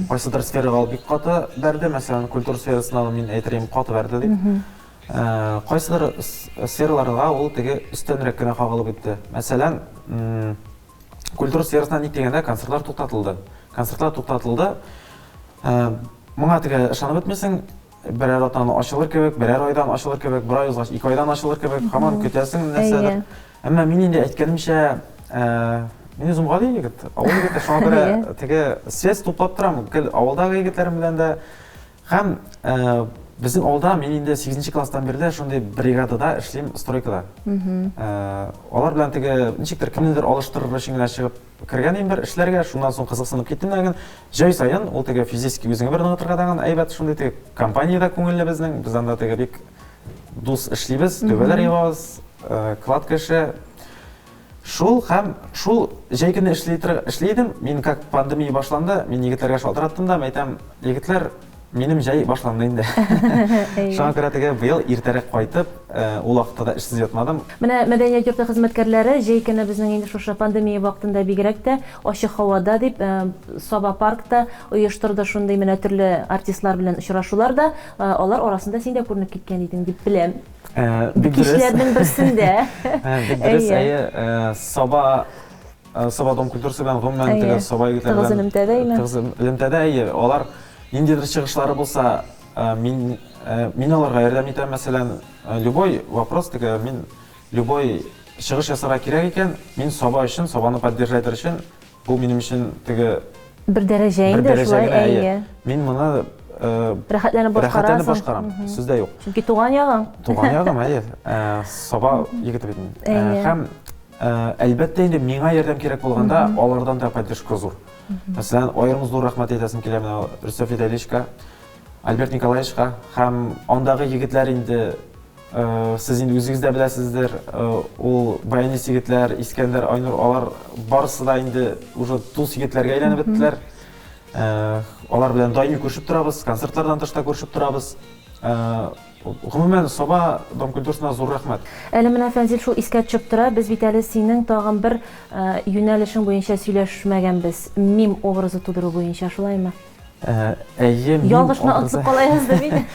Кайсыдыр сферага ул бик каты бәрде, мәсәлән, культура сферасына мин әйтер идем, каты бәрде дип. Кайсыдыр сфераларга ул теге өстәнрәк кенә кагылып үтте. Мәсәлән, культура сферасына ник дигәндә концертлар туктатылды. Концертлар туктатылды. Моңа теге ышанып бетмисең, Берәр атнаны ачылыр кебек, берәр айдан ачылыр кебек, бер ай узгач, ике айдан ачылыр кебек, һаман көтәсең нәрсәдер. Әмма мин инде әйткәнемчә, мин үзем гади егет, авыл егете, шуңа күрә теге связь туплап торам, гел авылдагы егетләрем белән дә. Һәм безнең авылда мин инде 8 класстан бирле шундый бригадада эшлим, стройкада. Алар белән теге ничектер кемнедер алыштырыр өчен генә чыгып Кергән идем бер эшләргә, шуннан соң кызыксынып киттем дә, җай саен ул теге физически үзеңә бер ныгытырга дагын әйбәт, шундый теге компания дә күңелле безнең, без анда теге бик дус эшлибез, түбәләр ябабыз, кладка эше. Шул һәм шул җәй көне эшли эшли идем, мин как пандемия башланды, мин егетләргә шалтыраттым да, әйтәм, егетләр, Минем җәй башланды инде. Шуңа күрә теге быел иртәрәк кайтып, ул вакытта да эшсез ятмадым. Менә мәдәният йорты хезмәткәрләре җәй көне безнең инде шушы пандемия вакытында бигрәк тә ачык һавада дип Саба паркта оештырды шундый менә төрле артистлар белән очрашулар да. Алар арасында син дә күренеп киткән идең дип беләм. Бик дөрес. Кичләрнең берсендә. Бик дөрес, әйе. Саба Саба дом культурасы белән гомумән теге Саба егетләре белән тыгыз элемтәдә име? Тыгыз элемтәдә, әйе. Алар ниндидер чыгышлары булса, мин мин аларга ярдәм итәм, мәсәлән, любой вопрос теге мин любой чыгыш ясарга кирәк икән, мин Саба өчен, Сабаны поддержать өчен, бу минем өчен теге бер дәрәҗә инде шулай, әйе. Мин моны рәхәтләнеп башкарасың. Рәхәтләнеп башкарам, сүз дә юк. Чөнки туган ягың. Туган ягым, әйе. Саба егете бит мин. Һәм Әлбәттә инде миңа ярдәм кирәк булганда, алардан да поддержка зур. Мәсәлән, аерым зур рәхмәт әйтәсем килә менә Рөстәм Фидәличка, Альберт Николаевичка һәм андагы егетләр инде сез инде үзегез дә беләсездер, ул баянист егетләр, Искәндәр, Айнур, алар барысы да инде уже дус егетләргә әйләнеп беттеләр. Алар белән даими күрешеп торабыз, концертлардан тыш та күрешеп торабыз. Гомумән, Саба дом культурасына зур рәхмәт. Әле менә, Фәнзил, шул искә төшеп тора, без бит әле синең тагын бер юнәлешең буенча сөйләшмәгәнбез, мим образы тудыру буенча, шулаймы? Әйе, мим Ялгыш кына онытып кала яздым мин.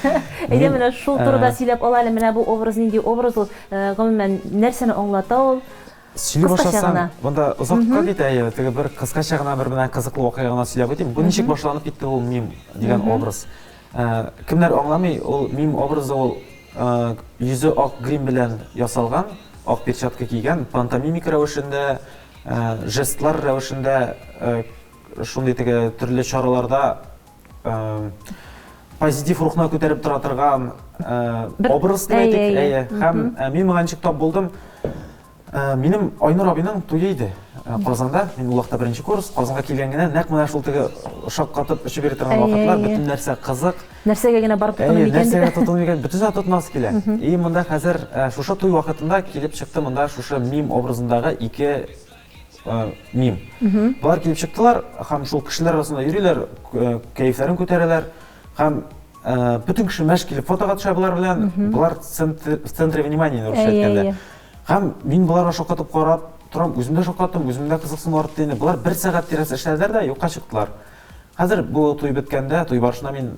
Әйдә, менә шул турыда сөйләп ал әле, менә бу образ нинди образ ул, гомумән, нәрсәне аңлата ул? Сөйли башласаң, монда озакка китә, әйе, теге бер кыскача гына бер менә кызыклы вакыйга гына сөйләп үтим. Бу ничек башланып китте ул мим дигән образ? Кемнәр аңламый, ул мим образы ул йөзе ак грим белән ясалган, ак перчатка кигән, пантомимика рәвешендә, жестлар рәвешендә шундый теге төрле чараларда позитив рухны күтәреп тора торган образ дип әйтик. Әйе. Һәм мин моңа ничек тап булдым? Минем Айнур абыйның туе иде Казанда. Мин ул вакытта беренче курс. Казанга килгән генә нәкъ менә шул теге шаккатып очып йөри торган вакытлар, бөтен нәрсә кызык. Нәрсәгә генә барып тотынып икән? Нәрсәгә тотынып икән? Бөтенесенә тотынасы килә. И монда хәзер шушы туй вакытында килеп чыкты монда шушы мим образындагы ике мим. Болар килеп чыктылар һәм шул кешеләр арасында йөриләр, кәефләрен күтәрәләр һәм бөтен кеше мәш килеп фотога төшә болар белән. Болар в центре внимания, русча әйткәндә. Һәм мин боларга шаккатып карап торам, үзем дә шаккаттым, үзем дә кызыксыну артты инде. Болар бер сәгать тирәсе эшләделәр дә юкка чыктылар. Хәзер бу туй беткәндә, туй барышында мин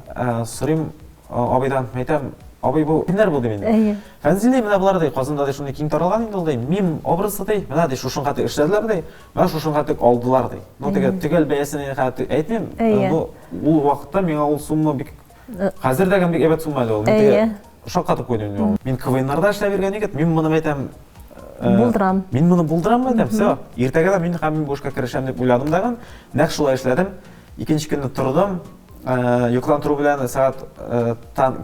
сорыйм абыйдан, әйтәм, абый бу кемнәр бу дим инде. Әйе. Фәнзил ди, менә болар ди, Казанда ди шундый киң таралган инде ул ди, мим образы ди, менә ди шушыңа тик эшләделәр ди, менә шушыңа тик алдылар ди. Ну теге төгәл бәясен инде хәзер әйтмим, ну ул вакытта миңа ул сумма бик хәзер дә бик әйбәт сумма әле ул. Мин теге шаккатып куйдым инде ул. Мин КВНнарда эшләп йөргән егет, мин моны әйтәм, булдырам. Мин моны булдырам әйтәм, все. Иртәгә дә мин һәм мин бу эшкә керешәм дип уйладым дагын, нәкъ шулай эшләдем. Икенче көнне тордым. Йокыдан тору белән сәгать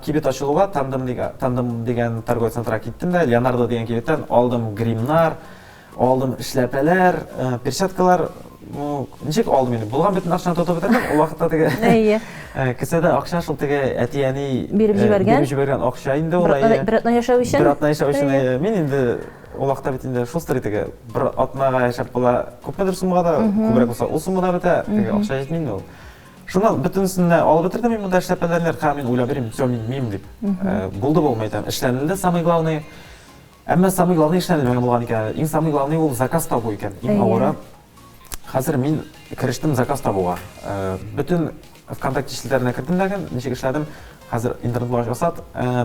кибет ачылуга Тандем дигән, Тандем дигән торговый центрга киттем дә, Леонардо дигән кибеттән алдым гримнар, алдым эшләпәләр, перчаткалар. Ну, ничек алдым инде? Булган бөтен акчаны тотып бетердем. Ул вакытта теге Әйе. Кесәдә акча шул теге әти-әни биреп җибәргән. Биреп җибәргән акча инде ул. Бер атна яшәү өчен. Бер атна яшәү өчен. Мин инде ул вакытта бит инде шустрый теге бер атнага яшәп була. Күпмедер суммага да, күбрәк булса ул сумма да бетә. Теге акча җитми инде ул. Шуннан бөтенесен дә алып бетердем мин монда эшләпәләрне, һәм мин уйлап йөрим, все, мин мим дип. Булды бу, әйтәм, эшләнелде, самый главный. Әмма самый главный эшләнелмәгән булган икән әле. Иң самый главный ул заказ табу икән, иң авыры. Хәзер мин керештем заказ табуга. Бөтен ВКонтакте челтәренә кердем дә, ничек эшләдем, хәзер интернет булгач ясат.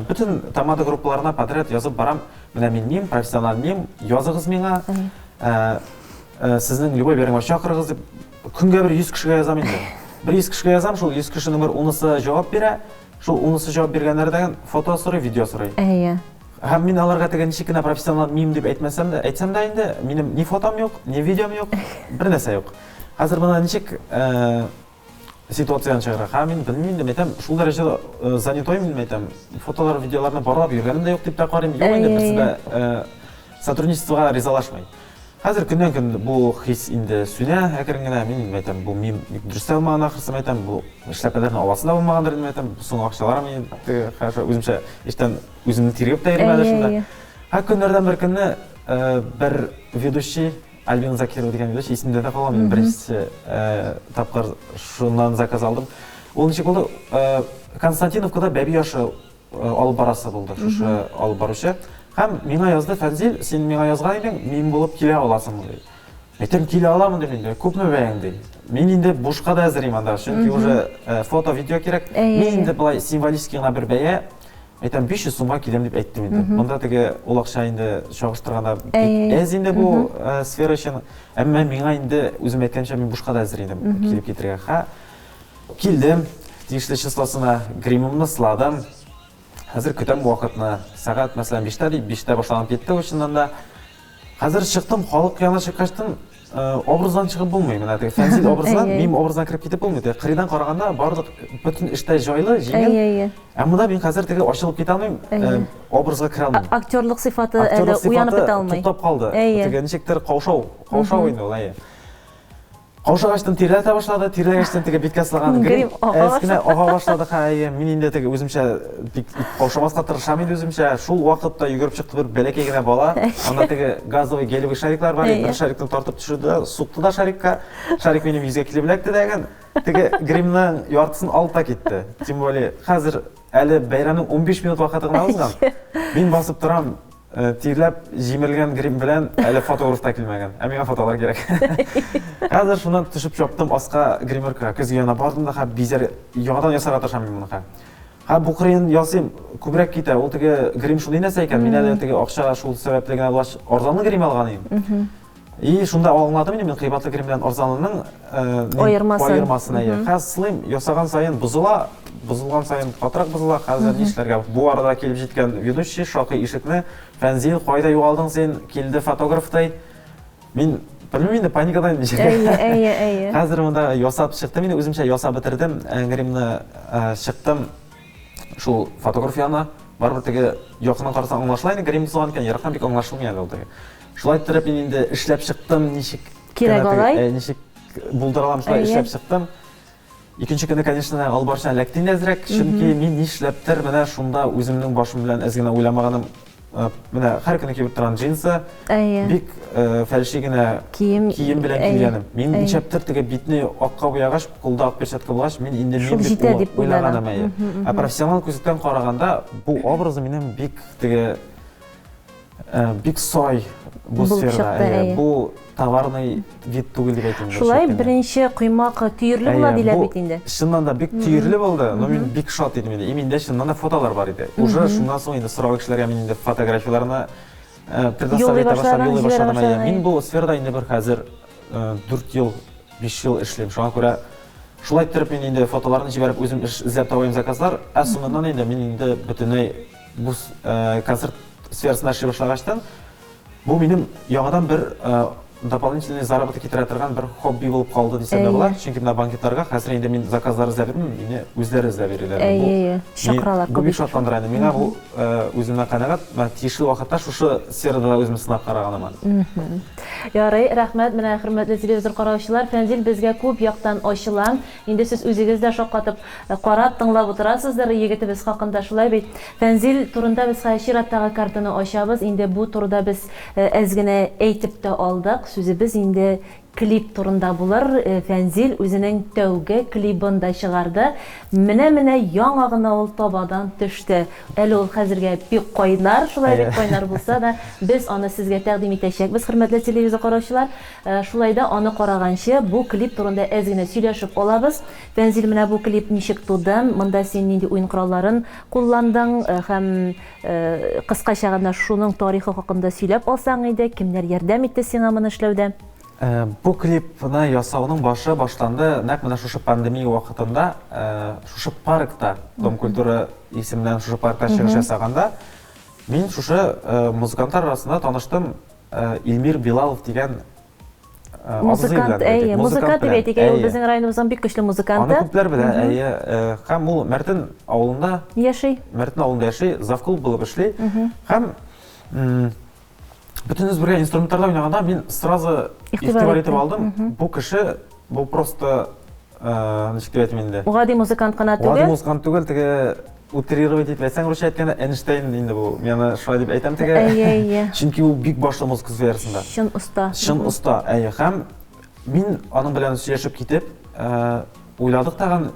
Бөтен тамада группаларына подряд язып барам. Менә мин мим, профессиональ мим, языгыз миңа. Сезнең любой береңә чакырыгыз дип Көнгә бер 100 кешегә язам инде. Бер 100 кешегә язам, шул 100 кешенең бер унысы җавап бирә. Шул унысы җавап биргәннәрдән фото сорый, видео сорый. Әйе. Һәм мин аларга теге ничек кенә профессионал мим дип әйтмәсәм дә, әйтсәм дә инде, минем ни фотом юк, ни видеом юк, бер нәрсә юк. Хәзер моны ничек э, ситуациядән чыгарга? Һәм мин белмим инде, әйтәм, шул дәрәҗәдә э, занятой мин әйтәм, фотолар, видеоларны барлап йөргәнем дә юк дип тә карыйм. Юк инде, берсе дә э, сотрудничествога ризалашмый. Хәзер көннән-көн бу хис инде сүнә әкрен генә. Мин инде әйтәм, бу мин бик дөрес тә булмаган ахрысы, әйтәм, бу эшләпәләрне аласы да булмагандыр инде, әйтәм, соңгы акчаларым инде, хорошо, үземчә эштән үземне тиргәп тә йөрим әле шунда. Һәм көннәрдән бер көнне бер ведущий, Альбина Закирова дигән ведущий, исемдә дә калган, мин беренче тапкыр шуннан заказ алдым. Ул ничек булды? Константиновкада бәби ашы алып барасы булды шушы алып баручы. Һәм миңа язды, Фәнзил, син миңа язган идең, мин булып килә аласыңмы ди. Әйтәм, килә аламын дим инде, күпме бәяң ди. Мин инде бушка да әзер анда, чөнки уже фото, видео кирәк. Мин инде былай символический гына бер бәя, әйтәм, 500 сумга киләм дип әйттем инде. Монда теге ул акча инде чагыштырганда бик әз инде бу сфера өчен. Әмма миңа инде үзем әйткәнчә, мин бушка да әзер идем килеп китергә. Ха, Килдем, тиешле числосына гримымны сыладым. Хәзер көтәм вакытны. Сәгать, мәсәлән, биштә дип, биштә башланып китте ул чыннан да. Хәзер чыктым, халык янына чыккачтын, э, образдан чыгып булмый. Менә теге Фәнзил образынан, мим образына кереп китеп булмый. Теге кырыйдан караганда барлык бөтен эштә җайлы, җиңел. Ә монда мин хәзер теге ачылып китә алмыйм, э, образга керә алмыйм. Актерлык сыйфаты әле уянып бетә алмый. Туктап калды. Теге ничектер каушау, каушау инде ул, әйе. Каушагачтан тирләтә башлады, тирләгәчтән теге биткә сылган грим әз кенә ага башлады. Хәй, мин инде теге үземчә бик каушамаска тырышам инде үземчә. Шул вакытта йөгереп чыкты бер бәләкәй генә бала. Анда теге газовый гелевый шариклар бар иде. Бер шарикны тартып төшерде дә, сукты да шарикка. Шарик минем йөзгә килеп эләкте дә, теге гримның яртысын алып та китте. Тем более, хәзер әле бәйрәмнең 15 минут вакыты гына узган. Мин басып торам, Э, тирләп җимерелгән грим белән әле фотограф та килмәгән. Ә миңа фотолар кирәк. Хәзер шуннан төшеп чаптым аска гримеркага. Көзге янына бардым да хәп бизәр яңадан ясарга тырышам мин моны хәп. Хәп бу кырыен ясыйм, күбрәк китә. Ул теге грим шундый нәрсә икән. Мин әле теге акча шул сәбәпле генә булгач арзанлы грим алган идем. И шунда аңладым инде мин кыйбатлы грим белән арзанлының аермасын. Аермасын әйе. Хәзер сылыйм, ясаган саен бозыла, бозылган саен катырак бозыла. Хәзер нишләргә? Бу арада килеп җиткән ведущий шакый ишекне. Фәнзил, кайда югалдың син? Килде фотограф ди. Мин белмим инде, паникадан ничек. Әйе, әйе, әйе. Хәзер монда ясап чыктым инде, үземчә ясап бетердем гримны, чыктым. Шул фотограф янына. Барыбер теге якыннан карасаң аңлашыла инде, грим бозылган икән, ерактан бик аңлашылмый әле ул теге. Шулай иттереп мин инде эшләп чыктым, ничек кирәк алай? Э, ничек булдыра алам, шулай эшләп чыктым. Икенче көне, конечно, алып барышына эләкте инде әзрәк, чөнки мин нишләптер менә шунда үземнең башым белән әз генә уйламаганым, э, менә һәр көне киеп торган джинсы, бик э, фәлши генә кием, кием белән килгәнем. Мин нишләптер теге битне акка буягач, кулда ак перчатка булгач, мин инде мин дип уйлаганым, әйе. Ә профессионал күзлектән караганда, бу образы минем бик теге Э, бик сай бу сферада. Э, бу товарный вид түгел дип әйтим. Шулай беренче коймак төерле була диләр бит инде. Чыннан да бик төерле булды, но мин бик шат идем инде. И миндә чыннан да фотолар бар иде. Уже шуннан соң инде сорау кешеләргә мин инде фотографияләрне э, предоставить итә башладым, юллый башладым. Мин бу сферада инде бер хәзер 4 ел, 5 ел эшлим. Шуңа күрә шулай иттереп мин инде фотоларны җибәреп үзем эш эзләп табыйм заказлар. Ә соңыннан инде мин инде бөтенләй бу концерт сферасында эшли башлагачтан, бу минем яңадан бер дополнительный заработок китерә торган бер хобби булып калды дисәм дә була. Чөнки менә банкетларга хәзер инде мин заказлар эзләп йөрмим, мине үзләре эзләп йөриләр. Әйе, чакыралар күп. Бу бик шатландыра инде. Миңа бу үземә канәгать, менә тиешле вакытта шушы сферада да үземне сынап караганыма. Ярый, рәхмәт. Менә, хөрмәтле телевизор караучылар, Фәнзил безгә күп яктан ачыла. Инде сез үзегез дә шаккатып карап, тыңлап утырасыздыр егетебез хакында, шулай бит? Фәнзил турында без хәзер чираттагы картаны ачабыз. Инде бу турыда без әз генә әйтеп тә алдык. Сүзебез инде клип турында булыр. Фәнзил үзенең тәүге клибын да чыгарды. Менә-менә яңа гына ул табадан төште. Әле ул хәзергә бик кайнар, шулай бит, кайнар булса да, без аны сезгә тәкъдим итәчәкбез, хөрмәтле телевизор караучылар. Шулай да аны караганчы, бу клип турында әз генә сөйләшеп алабыз. Фәнзил, менә бу клип ничек туды? Монда син нинди уен коралларын кулландың һәм кыскача гына шуның тарихы хакында сөйләп алсаң иде, кемнәр ярдәм итте сиңа моны эшләүдә? Бу клипны ясауның башы башланды нәкъ менә шушы пандемия вакытында, шушы паркта, Дом культуры исеменнән шушы паркта чыгыш ясаганда, мин шушы музыкантлар арасында таныштым Илмир Билалов дигән музыкант, әйе, музыкант дип әйтик, әйе, ул безнең районыбызның бик көчле музыканты. Аны күпләр белә, әйе. Һәм ул Мәртен авылында яши. Мәртен авылында яши, завклуб булып эшли. Һәм бөтенебез бергә инструментларда уйнаганда мин сразу игътибар итеп алдым. Бу кеше, бу просто ничек дип әйтим инде. Гади музыкант кына түгел. Гади музыкант түгел, теге утрировать итеп әйтсәң, русча әйткәндә, Эйнштейн инде бу. Мин аны шулай дип әйтәм теге. Әйе, әйе. Чөнки ул бик башлы музыка сферасында. Чын оста. Чын оста, әйе. Һәм мин аның белән сөйләшеп китеп, уйладык тагын,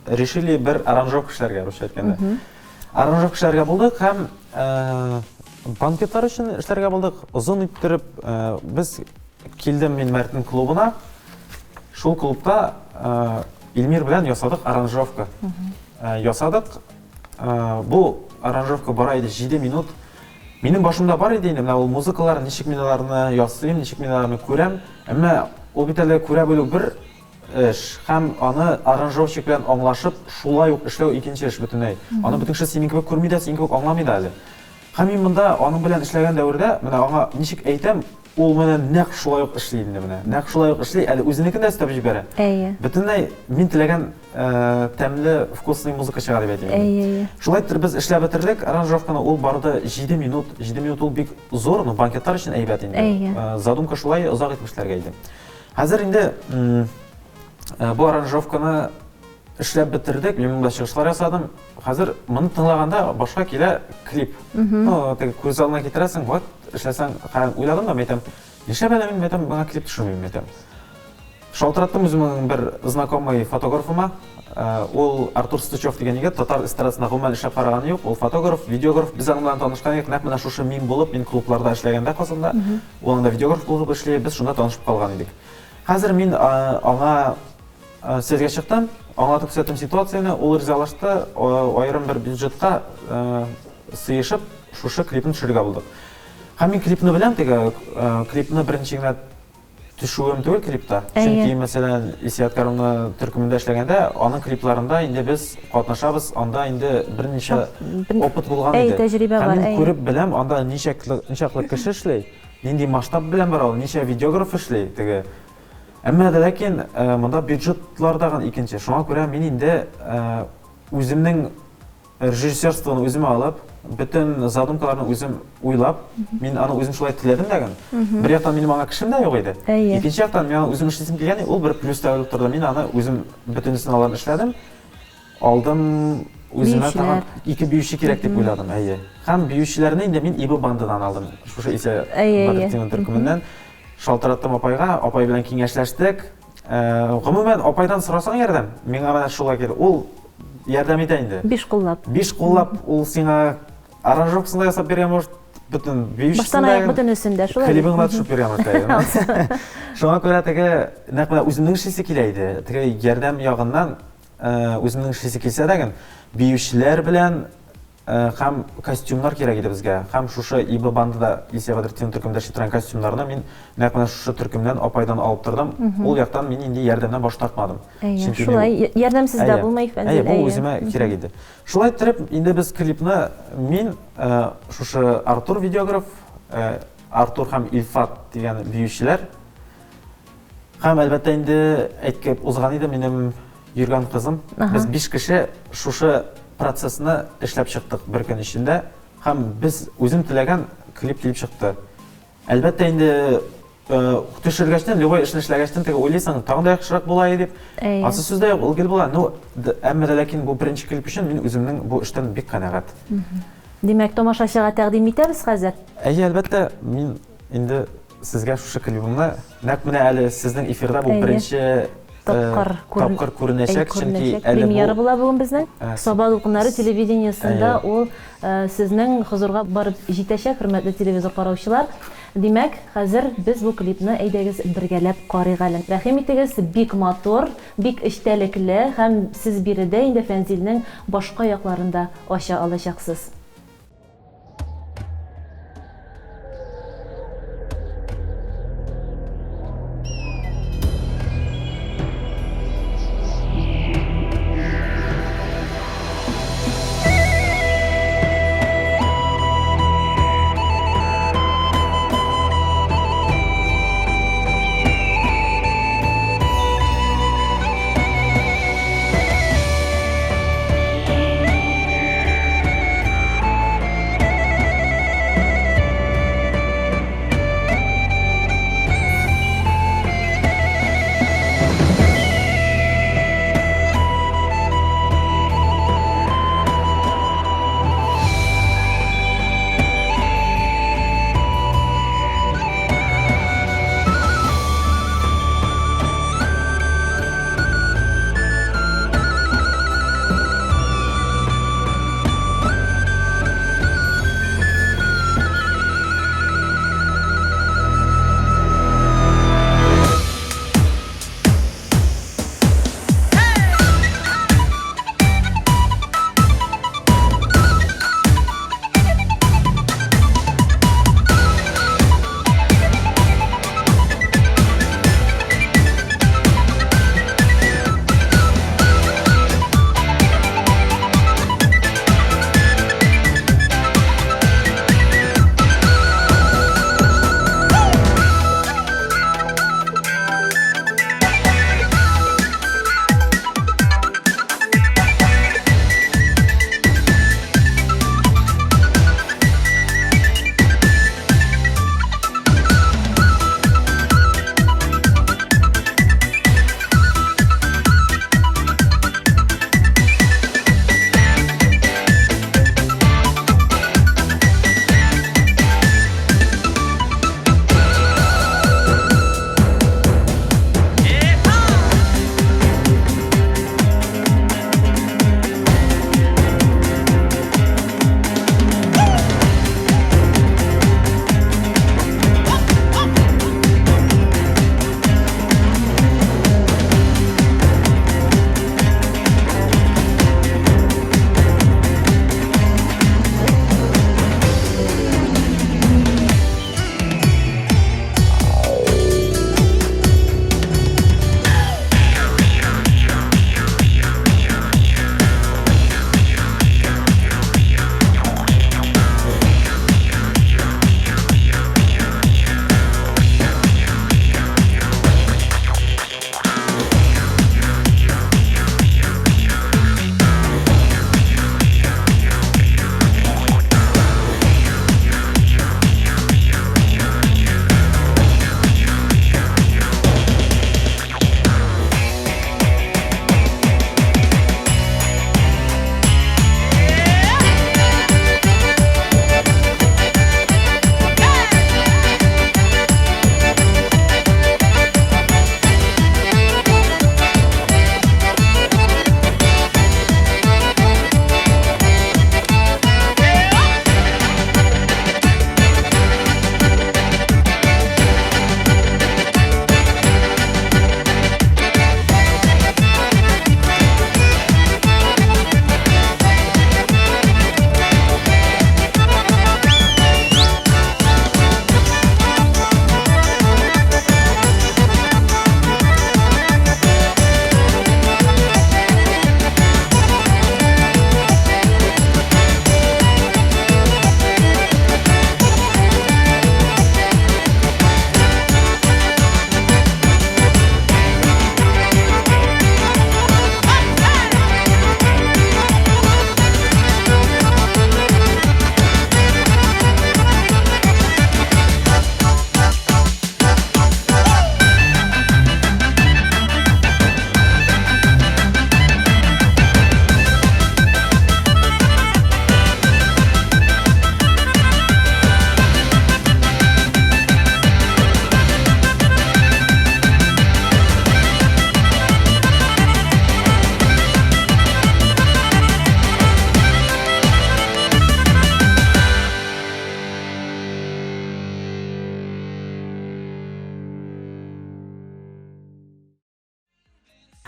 решили бер аранжировка эшләргә, русча әйткәндә. Аранжировка эшләргә булдык һәм банкетлар өчен эшләргә булдык. Озын иттереп без килдем мин Мәртен клубына. Шул клубта Илмир белән ясадык аранжировка. Ясадык. Бу аранжировка бара иде 7 минут. Минем башымда бар иде инде менә ул музыкалар, ничек мин аларны ясыйм, ничек мин аларны күрәм. Әмма ул бит әле күрә белү бер эш һәм аны аранжировщик белән аңлашып, шулай ук эшләү икенче эш бөтенләй. Аны бөтен кеше синең кебек күрми дә, синең кебек аңламый да әле. Һәм мин монда аның белән эшләгән дәвердә, менә аңа ничек әйтәм, ул менә нәкъ шулай ук эшли инде менә. Нәкъ шулай ук эшли, әле үзенекен дә өстәп җибәрә. Әйе. Бөтенләй мин теләгән тәмле, вкусный музыка чыга дип әйтим. Әйе, әйе. Шулай итеп без эшләп бетердек аранжировканы, ул барды 7 минут. 7 минут ул бик зур, но банкетлар өчен әйбәт инде. Әйе. Задумка шулай озак итеп эшләргә иде. Хәзер инде бу аранжировканы эшләп бетердек, мин монда чыгышлар ясадым. Хәзер моны тыңлаганда башка килә клип. Ну, теге күз алдына китерәсең, вот, эшләсәң, һәм уйладым да, әйтәм, нишләп әле мин, әйтәм, моңа клип төшермим, әйтәм. Шалтыраттым үземнең бер знакомый фотографыма. Ул Артур Стучев дигән егет, татар эстрадасында гомумән эшләп караганы юк. Ул фотограф, видеограф. Без аның белән танышкан идек, нәкъ менә шушы мин булып, мин клубларда эшләгәндә Казанда. Ул анда видеограф булып эшли, без шунда танышып калган идек. Хәзер мин аңа Сезгә чыктым, аңлатып күрсәттем ситуацияне, ул ризалашты, аерым бер бюджетка сыешып, шушы клипны төшерергә булдык. Һәм мин клипны беләм, теге клипны беренче генә төшүем түгел клипта. Чөнки, мәсәлән, Исият Карымны төркемендә эшләгәндә, аның клипларында инде без катнашабыз, анда инде берничә опыт булган иде. Әй, тәҗрибә бар. Һәм мин күреп беләм, анда ничаклы кеше эшли, нинди масштаб белән бара ул, ничә видеограф эшли, теге. Әмма дә ләкин монда бюджетлар тагын икенче. Шуңа күрә мин инде үземнең режиссерствоны үземә алып, бөтен задумкаларны үзем уйлап, мин аны үзем шулай теләдем дә гын. Бер яктан минем аңа кешем дә юк иде. Икенче яктан мин аны үзем эшлисем килгән, ул бер плюс та булып торды. Мин аны үзем бөтенесен аларны эшләдем. Алдым үземә тагын ике биюче кирәк дип уйладым, әйе. Һәм биючеләрне инде мин Ибо бандадан алдым. Шушы Исә Бәдретдинов төркеменнән. Шалтыраттым апайга, апай белән киңәшләштек. Гомумән, апайдан сорасаң ярдәм, миңа менә шулай килде. Ул ярдәм итә инде. Биш куллап. Биш куллап ул сиңа аранжировкасын да ясап биргән может, бөтен биючесен Баштан аяк бөтенесен дә, шулай. Клибын да төшереп биргән может. Шуңа күрә теге нәкъ менә үземнең эшлисе килә иде. Теге ярдәм ягыннан үземнең эшлисе килсә дә, биючеләр белән Һәм костюмнар кирәк иде безгә. Һәм шушы ИБ бандада Илсөя Бәдретдинова төркемендә эшли торган костюмнарны мин нәкъ менә шушы төркемнән, апайдан алып тордым. Ул яктан мин инде ярдәмнән баш тартмадым. Әйе, шулай, ярдәмсез дә булмый, Фәнзил. Әйе, бу үземә кирәк иде. Шулай иттереп, инде без клипны мин, шушы Артур видеограф, Артур һәм Илфат дигән биючеләр. Һәм әлбәттә инде әйткәп узган иде минем йөргән кызым. Без биш кеше шушы процессны эшләп чыктык бер көн эчендә. Һәм без үзем теләгән клип килеп чыкты. Әлбәттә инде төшергәчтен, любой эшне эшләгәчтен теге уйлыйсың, тагын да яхшырак була иде дип. Ансы сүз дә юк, ул гел була. Ну, әмма дә ләкин бу беренче клип өчен мин үземнең бу эштән бик канәгать. Димәк, тамашачыга тәкъдим итәбез хәзер? Әйе, әлбәттә, мин инде сезгә шушы клибымны нәкъ менә әле сезнең эфирда бу беренче тапкыр тапкыр күренәчәк, чөнки әле премьера була бүген безнең. Саба дулкыннары телевидениесендә ул сезнең хозурга барып җитәчәк, хөрмәтле телевизор караучылар. Димәк, хәзер без бу клипны әйдәгез бергәләп карыйк әле. Рәхим итегез, бик матур, бик эчтәлекле һәм сез биредә инде Фәнзилнең башка якларын да ача алачаксыз.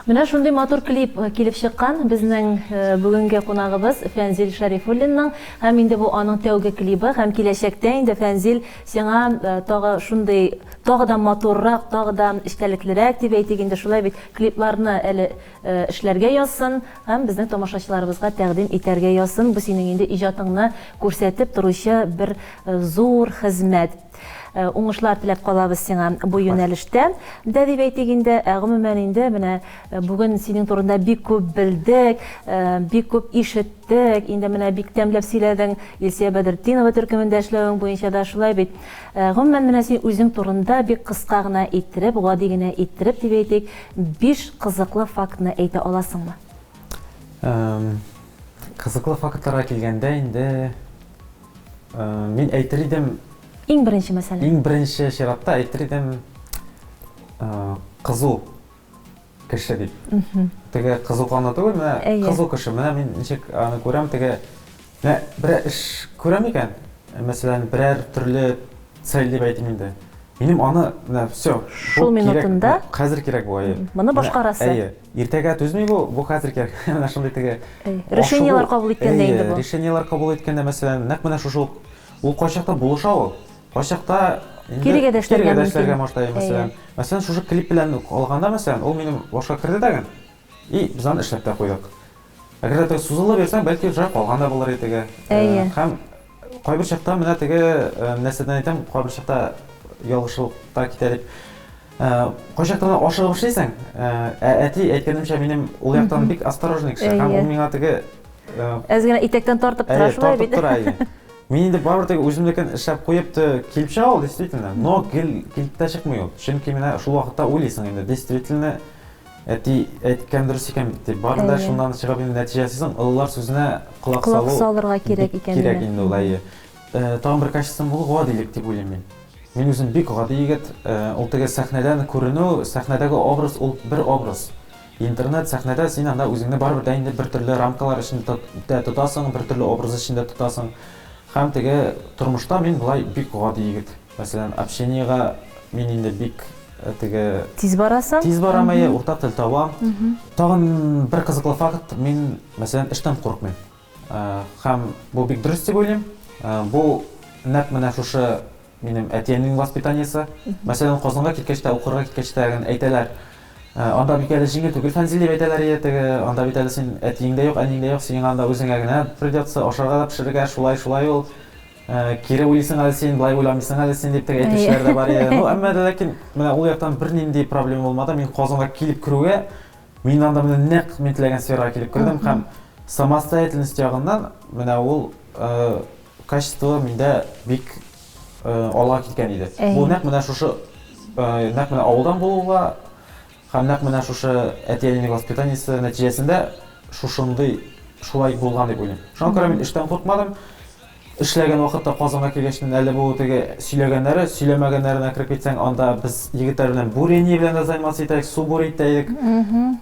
Менә шундый матур клип килеп чыккан безнең бүгенге кунагыбыз Фәнзил Шәрифуллинның. Һәм инде бу аның тәүге клибы һәм киләчәктә инде Фәнзил сиңа тагы шундый тагы да матуррак, тагы да эчтәлеклерәк дип әйтик инде шулай бит клипларны әле эшләргә язсын һәм безнең тамашачыларыбызга тәкъдим итәргә язсын. Бу синең инде иҗатыңны күрсәтеп торучы бер зур хезмәт. Уңышлар теләп калабыз сиңа бу юнәлештә дә дип әйтик инде. Ә гомумән инде менә бүген синең турында бик күп белдек, бик күп ишеттек. Инде менә бик тәмләп сөйләдең Илсөя Бәдертдинова төркемендә эшләвең буенча да шулай бит. Гомумән менә син үзең турында бик кыска гына иттереп, гади генә иттереп дип әйтик, биш кызыклы фактны әйтә аласыңмы? Кызыклы фактларга килгәндә инде Мин әйтер идем. Иң беренче мәсәлән. Иң беренче чиратта әйтер идем, кызу кеше дип. Теге кызу канлы түгел, менә кызу кеше. Менә мин ничек аны күрәм, теге менә берәр эш күрәм икән, мәсәлән, берәр төрле цель дип әйтим инде. Минем аны менә все. Шул минутында хәзер кирәк бу, әйе. Моны башкарасы. Әйе. Иртәгә түзми бу, бу хәзер кирәк. Менә шундый теге решениелар кабул иткәндә инде бу. Решениелар кабул иткәндә, мәсәлән, нәкъ менә шушы ук ул кайчакта булыша ул. Кайчакта кирегә дә эшләргә мөмкин. Кирегә дә эшләргә мәсәлән. Мәсәлән, шушы клип белән үк алганда, мәсәлән, ул минем башка керде дә И без аны эшләп тә куйдык. Әгәр дә теге сузыла бирсәң, бәлки уже калган да булыр иде теге. Әйе. Һәм кайбер чакта менә теге нәрсәдән әйтәм, кайбер чакта ялгышлык та китә дип. Кайчакта менә ашыгып эшлисең, ә әти, әйткәнемчә, минем ул яктан бик осторожный кеше. Һәм ул миңа теге Әз генә итәктән тартып тора шулай бит. Тартып тора, әйе. Мин инде барыбер теге үземнекен эшләп куеп килеп чыга ул, действительно. Но гел килеп тә чыкмый ул. Чөнки менә шул вакытта уйлыйсың инде, действительно, әти әйткән дөрес икән бит дип. Барыбер дә шуннан чыгып инде нәтиҗә ясыйсың, олылар сүзенә колак салу Колак салырга кирәк икәненә. Кирәк инде ул, әйе. Тагын бер качеством ул гадилек дип уйлыйм мин. Мин үзем бик гади егет. Ул теге сәхнәдән күренү, сәхнәдәге образ ул бер образ. Интернет, сәхнәдә син анда үзеңне барыбер дә инде бер төрле рамкалар эчендә тотасың, бер төрле образ эчендә тотасың. Һәм теге тормышта мин болай бик гади егет. Мәсәлән, общениегә мин инде бик теге Тиз барасың? Тиз барам, әйе, уртак тел табам. Тагын бер кызыклы факт, мин, мәсәлән, эштән курыкмыйм. Һәм бу бик дөрес дип уйлыйм. Бу нәкъ менә шушы минем әти-әнинең воспитаниесе. Мәсәлән, Казанга киткәч тә, укырга киткәч тә әйтәләр, анда бит әле җиңел түгел, Фәнзил дип әйтәләр иде теге, анда бит әле син әтиең дә юк, әниең дә юк, сиңа анда үзеңә генә придется ашарга да пешерергә, шулай, шулай ул. Кире уйлыйсың әле син, болай уйламыйсың әле син дип теге әйтүчеләр дә бар иде. Ну, әмма дә ләкин менә ул яктан бернинди проблема булмады. Мин Казанга килеп керүгә, Мин анда менә нәкъ мин теләгән сферага килеп кердем һәм самостоятельность ягыннан менә ул качество миндә бик алга киткән иде. Бу нәкъ менә шушы нәкъ менә авылдан булуга һәм нәкъ менә шушы әти-әнинең воспитаниесе нәтиҗәсендә шушындый шулай булган дип уйлыйм. Шуңа күрә мин эштән куркмадым. Эшләгән вакытта Казанга килгәчтен әле бу теге сөйләгәннәре, сөйләмәгәннәренә кереп китсәң, анда без егетләр белән бурение белән дә заниматься итәк, су бури итә идек.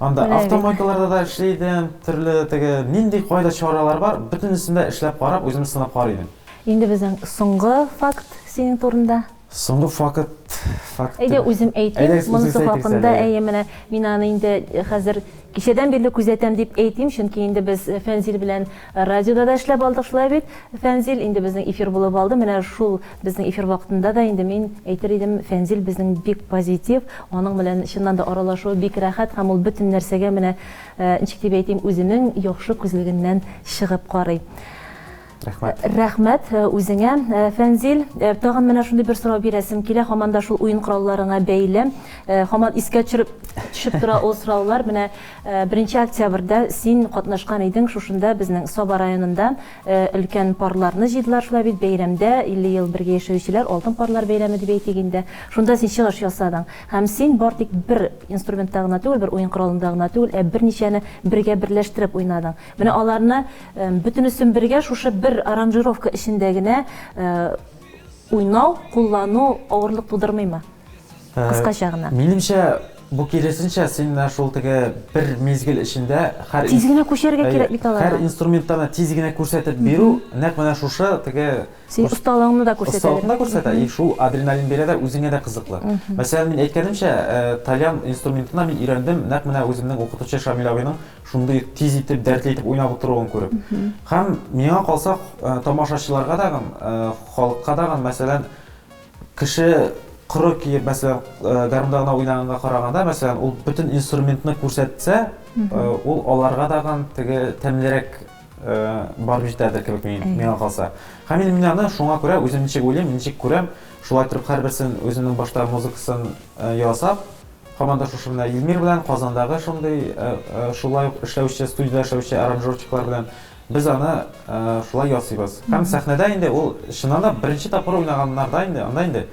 Анда автомойкаларда да эшли идем, төрле теге нинди кайда чаралар бар, бөтенесен дә эшләп карап, үземне сынап карый идем. Инде безнең соңгы факт синең турында. Соңгы факт, факт. Әйдә үзем әйтим, монысы хакында, әйе, менә мин аны инде хәзер кичәдән бирле күзәтәм дип әйтим, чөнки инде без Фәнзил белән радиода да эшләп алдык, шулай бит, Фәнзил, инде безнең эфир булып алды, менә шул безнең эфир вакытында да инде мин әйтер идем, Фәнзил безнең бик позитив, аның белән чыннан да аралашу бик рәхәт һәм ул бөтен нәрсәгә менә, ничек дип әйтим, үзенең яхшы күзлегеннән чыгып карый. Рәхмәт. Рәхмәт үзеңә, Фәнзил. Тагын менә шундый бер сорау бирәсем килә, һаман да шул уен коралларыңа бәйле. Һаман искә төшереп төшеп тора ул сораулар. Менә 1 октябрьдә син катнашкан идең шушында безнең Саба районында өлкән парларны җыйдылар шулай бит бәйрәмдә 50 ел бергә яшәүчеләр алтын парлар бәйрәме дип әйтик инде. Шунда син чыгыш ясадың. Һәм син бар тик бер инструментта гына түгел, бер уен коралында гына түгел, ә берничәне бергә берләштереп уйнадың. Менә аларны бөтенесен бергә шушы бер аранжировка эчендә генә уйнау, куллану авырлык тудырмыймы? Кыскача гына. Минемчә, Бу киресенчә, син менә шул теге бер мизгел эчендә һәр Тиз генә күчәргә кирәк бит аларга. Һәр инструментта да тиз генә күрсәтеп бирү, нәкъ менә шушы теге Син осталыгыңны да күрсәтә. Осталыкны да күрсәтә, и шул адреналин бирә дә, үзеңә дә кызыклы. Мәсәлән, мин әйткәнемчә, тальян инструментына мин өйрәндем, нәкъ менә үземнең укытучы Шамил абыйның шундый тиз итеп, дәртле итеп уйнап утыруын күреп. Һәм миңа калса, тамашачыларга дагын, халыкка дагын, мәсәлән, кеше коры киеп, мәсәлән, гармунда гына уйнаганга караганда, мәсәлән, ул бөтен инструментны күрсәтсә, ул аларга дагын теге тәмлерәк барып җитәдер кебек миңа калса. Һәм инде мин аны шуңа күрә үзем ничек уйлыйм, ничек күрәм, шулай торып һәрберсен үземнең башта музыкасын ясап, һаман да шушы менә Илмир белән Казандагы шундый шулай ук эшләүче, студиядә эшләүче аранжировщиклар белән без аны шулай ясыйбыз. Һәм сәхнәдә инде ул чыннан да беренче тапкыр уйнаганнарда инде, анда инде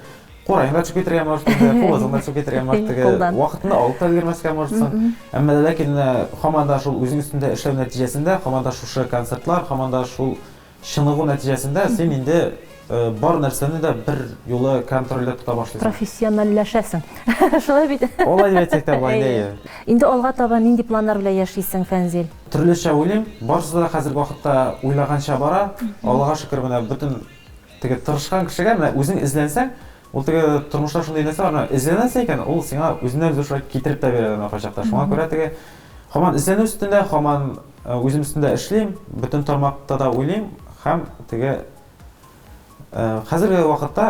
Кураен да төшеп китергә может инде, кубызын да төшеп китергә может, теге вакытында алып та өлгермәскә можетсың. Әмма дә ләкин һаман да шул үзең өстендә эшләү нәтиҗәсендә, һаман да шушы концертлар, һаман да шул чыныгу нәтиҗәсендә син инде бар нәрсәне дә бер юлы контрольдә тота башлыйсың. Профессиональләшәсең. Шулай бит? Алай дип әйтсәк тә була инде, әйе. Инде алга таба нинди планнар белән яшисең, Фәнзил? Төрлечә уйлыйм. Барысы да хәзерге вакытта уйлаганча бара. Аллага шөкер, менә бөтен Теге тырышкан кешегә менә үзең эзләнсәң, ул теге тормышта шундый нәрсә бар, менә эзләнәсең икән, ул сиңа үзеннән-үзе шулай китереп тә бирә аны кайчакта. Шуңа күрә теге һаман эзләнү өстендә, һаман үзем өстендә эшлим, бөтен тармакта да уйлыйм һәм теге хәзерге вакытта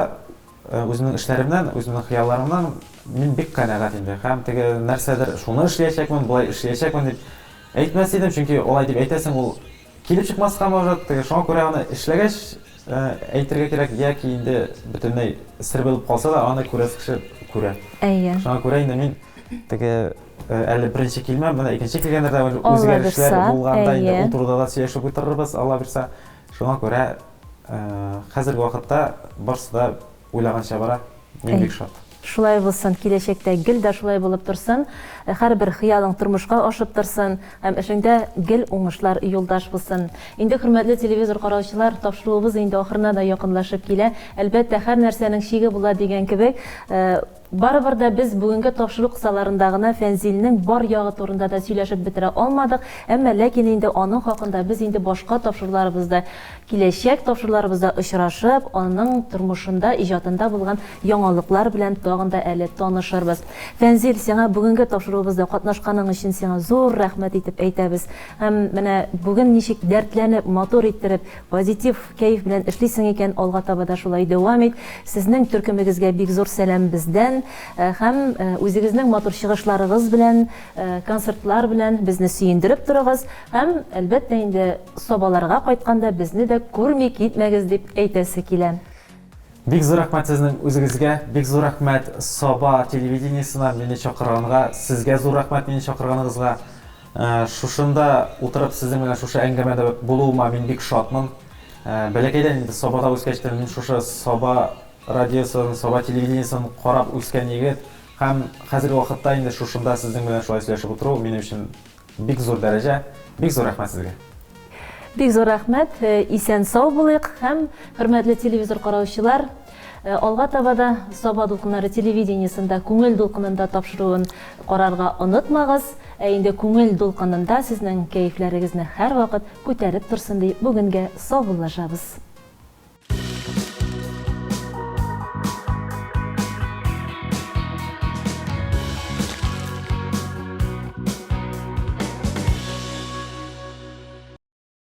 үземнең эшләремнән, үземнең хыялларымнан мин бик канәгать инде. Һәм теге нәрсәдер шуны эшләячәкмен, болай эшләячәкмен дип әйтмәс идем, чөнки алай дип әйтәсең, ул Килеп чыкмаска может, теге шуңа күрә аны эшләгәч әйтергә кирәк, яки инде бөтенләй сер булып калса да, аны күрәсе кеше күрә. Әйе. Шуңа күрә инде мин теге әле беренче килмәм, менә икенче килгәндә дә үзгәрешләр булганда инде ул турыда да сөйләшеп утырырбыз, Алла бирса. Шуңа күрә хәзерге вакытта барысы да Уйлаганча бара, мин бик шат. Шулай булсын, киләчәктә гел дә шулай булып торсын, һәрбер хыялың тормышка ашып торсын һәм эшеңдә гел уңышлар юлдаш булсын. Инде, хөрмәтле телевизор караучылар, тапшыруыбыз инде ахырына да якынлашып килә. Әлбәттә, һәр нәрсәнең чиге була дигән кебек, барыбер дә без бүгенге тапшыру кысаларында гына Фәнзилнең бар ягы турында да сөйләшеп бетерә алмадык, әмма ләкин инде аның хакында без инде башка тапшыруларыбызда Киләчәк тапшыруларыбызда очрашып, аның тормышында, иҗатында булган яңалыклар белән тагын да әле танышырбыз. Фәнзил, сиңа бүгенге тапшыруыбызда катнашканың өчен сиңа зур рәхмәт итеп әйтәбез. Һәм менә бүген ничек дәртләнеп, матур иттереп, позитив кәеф белән эшлисең икән, алга таба да шулай дәвам ит. Сезнең төркемегезгә бик зур сәлам бездән. Һәм үзегезнең матур чыгышларыгыз белән, концертлар белән безне сөендереп торыгыз. Һәм, әлбәттә инде, Сабаларга кайтканда безне дә күрми китмәгез дип әйтәсе килә. Бик зур рәхмәт сезнең үзегезгә, бик зур рәхмәт Саба телевидениесына мине чакырганга, сезгә зур рәхмәт мине чакырганыгызга. Шушында утырып сезнең белән шушы әңгәмәдә булуыма мин бик шатмын. Бәләкәйдән инде Сабада үскәч тә мин шушы Саба радиосын, Саба телевидениесен карап үскән егет һәм хәзерге вакытта инде шушында сезнең белән шулай сөйләшеп утыру минем өчен Бик зур дәрәҗә, бик зур рәхмәт сезгә. Бик зур рәхмәт, исән-сау булыйк һәм, хөрмәтле телевизор караучылар, алга таба да Саба дулкыннары телевидениесендә Күңел дулкынында тапшыруын карарга онытмагыз. Ә инде Күңел дулкынында сезнең кәефләрегезне һәрвакыт күтәреп торсын дип, бүгенгә саубуллашабыз.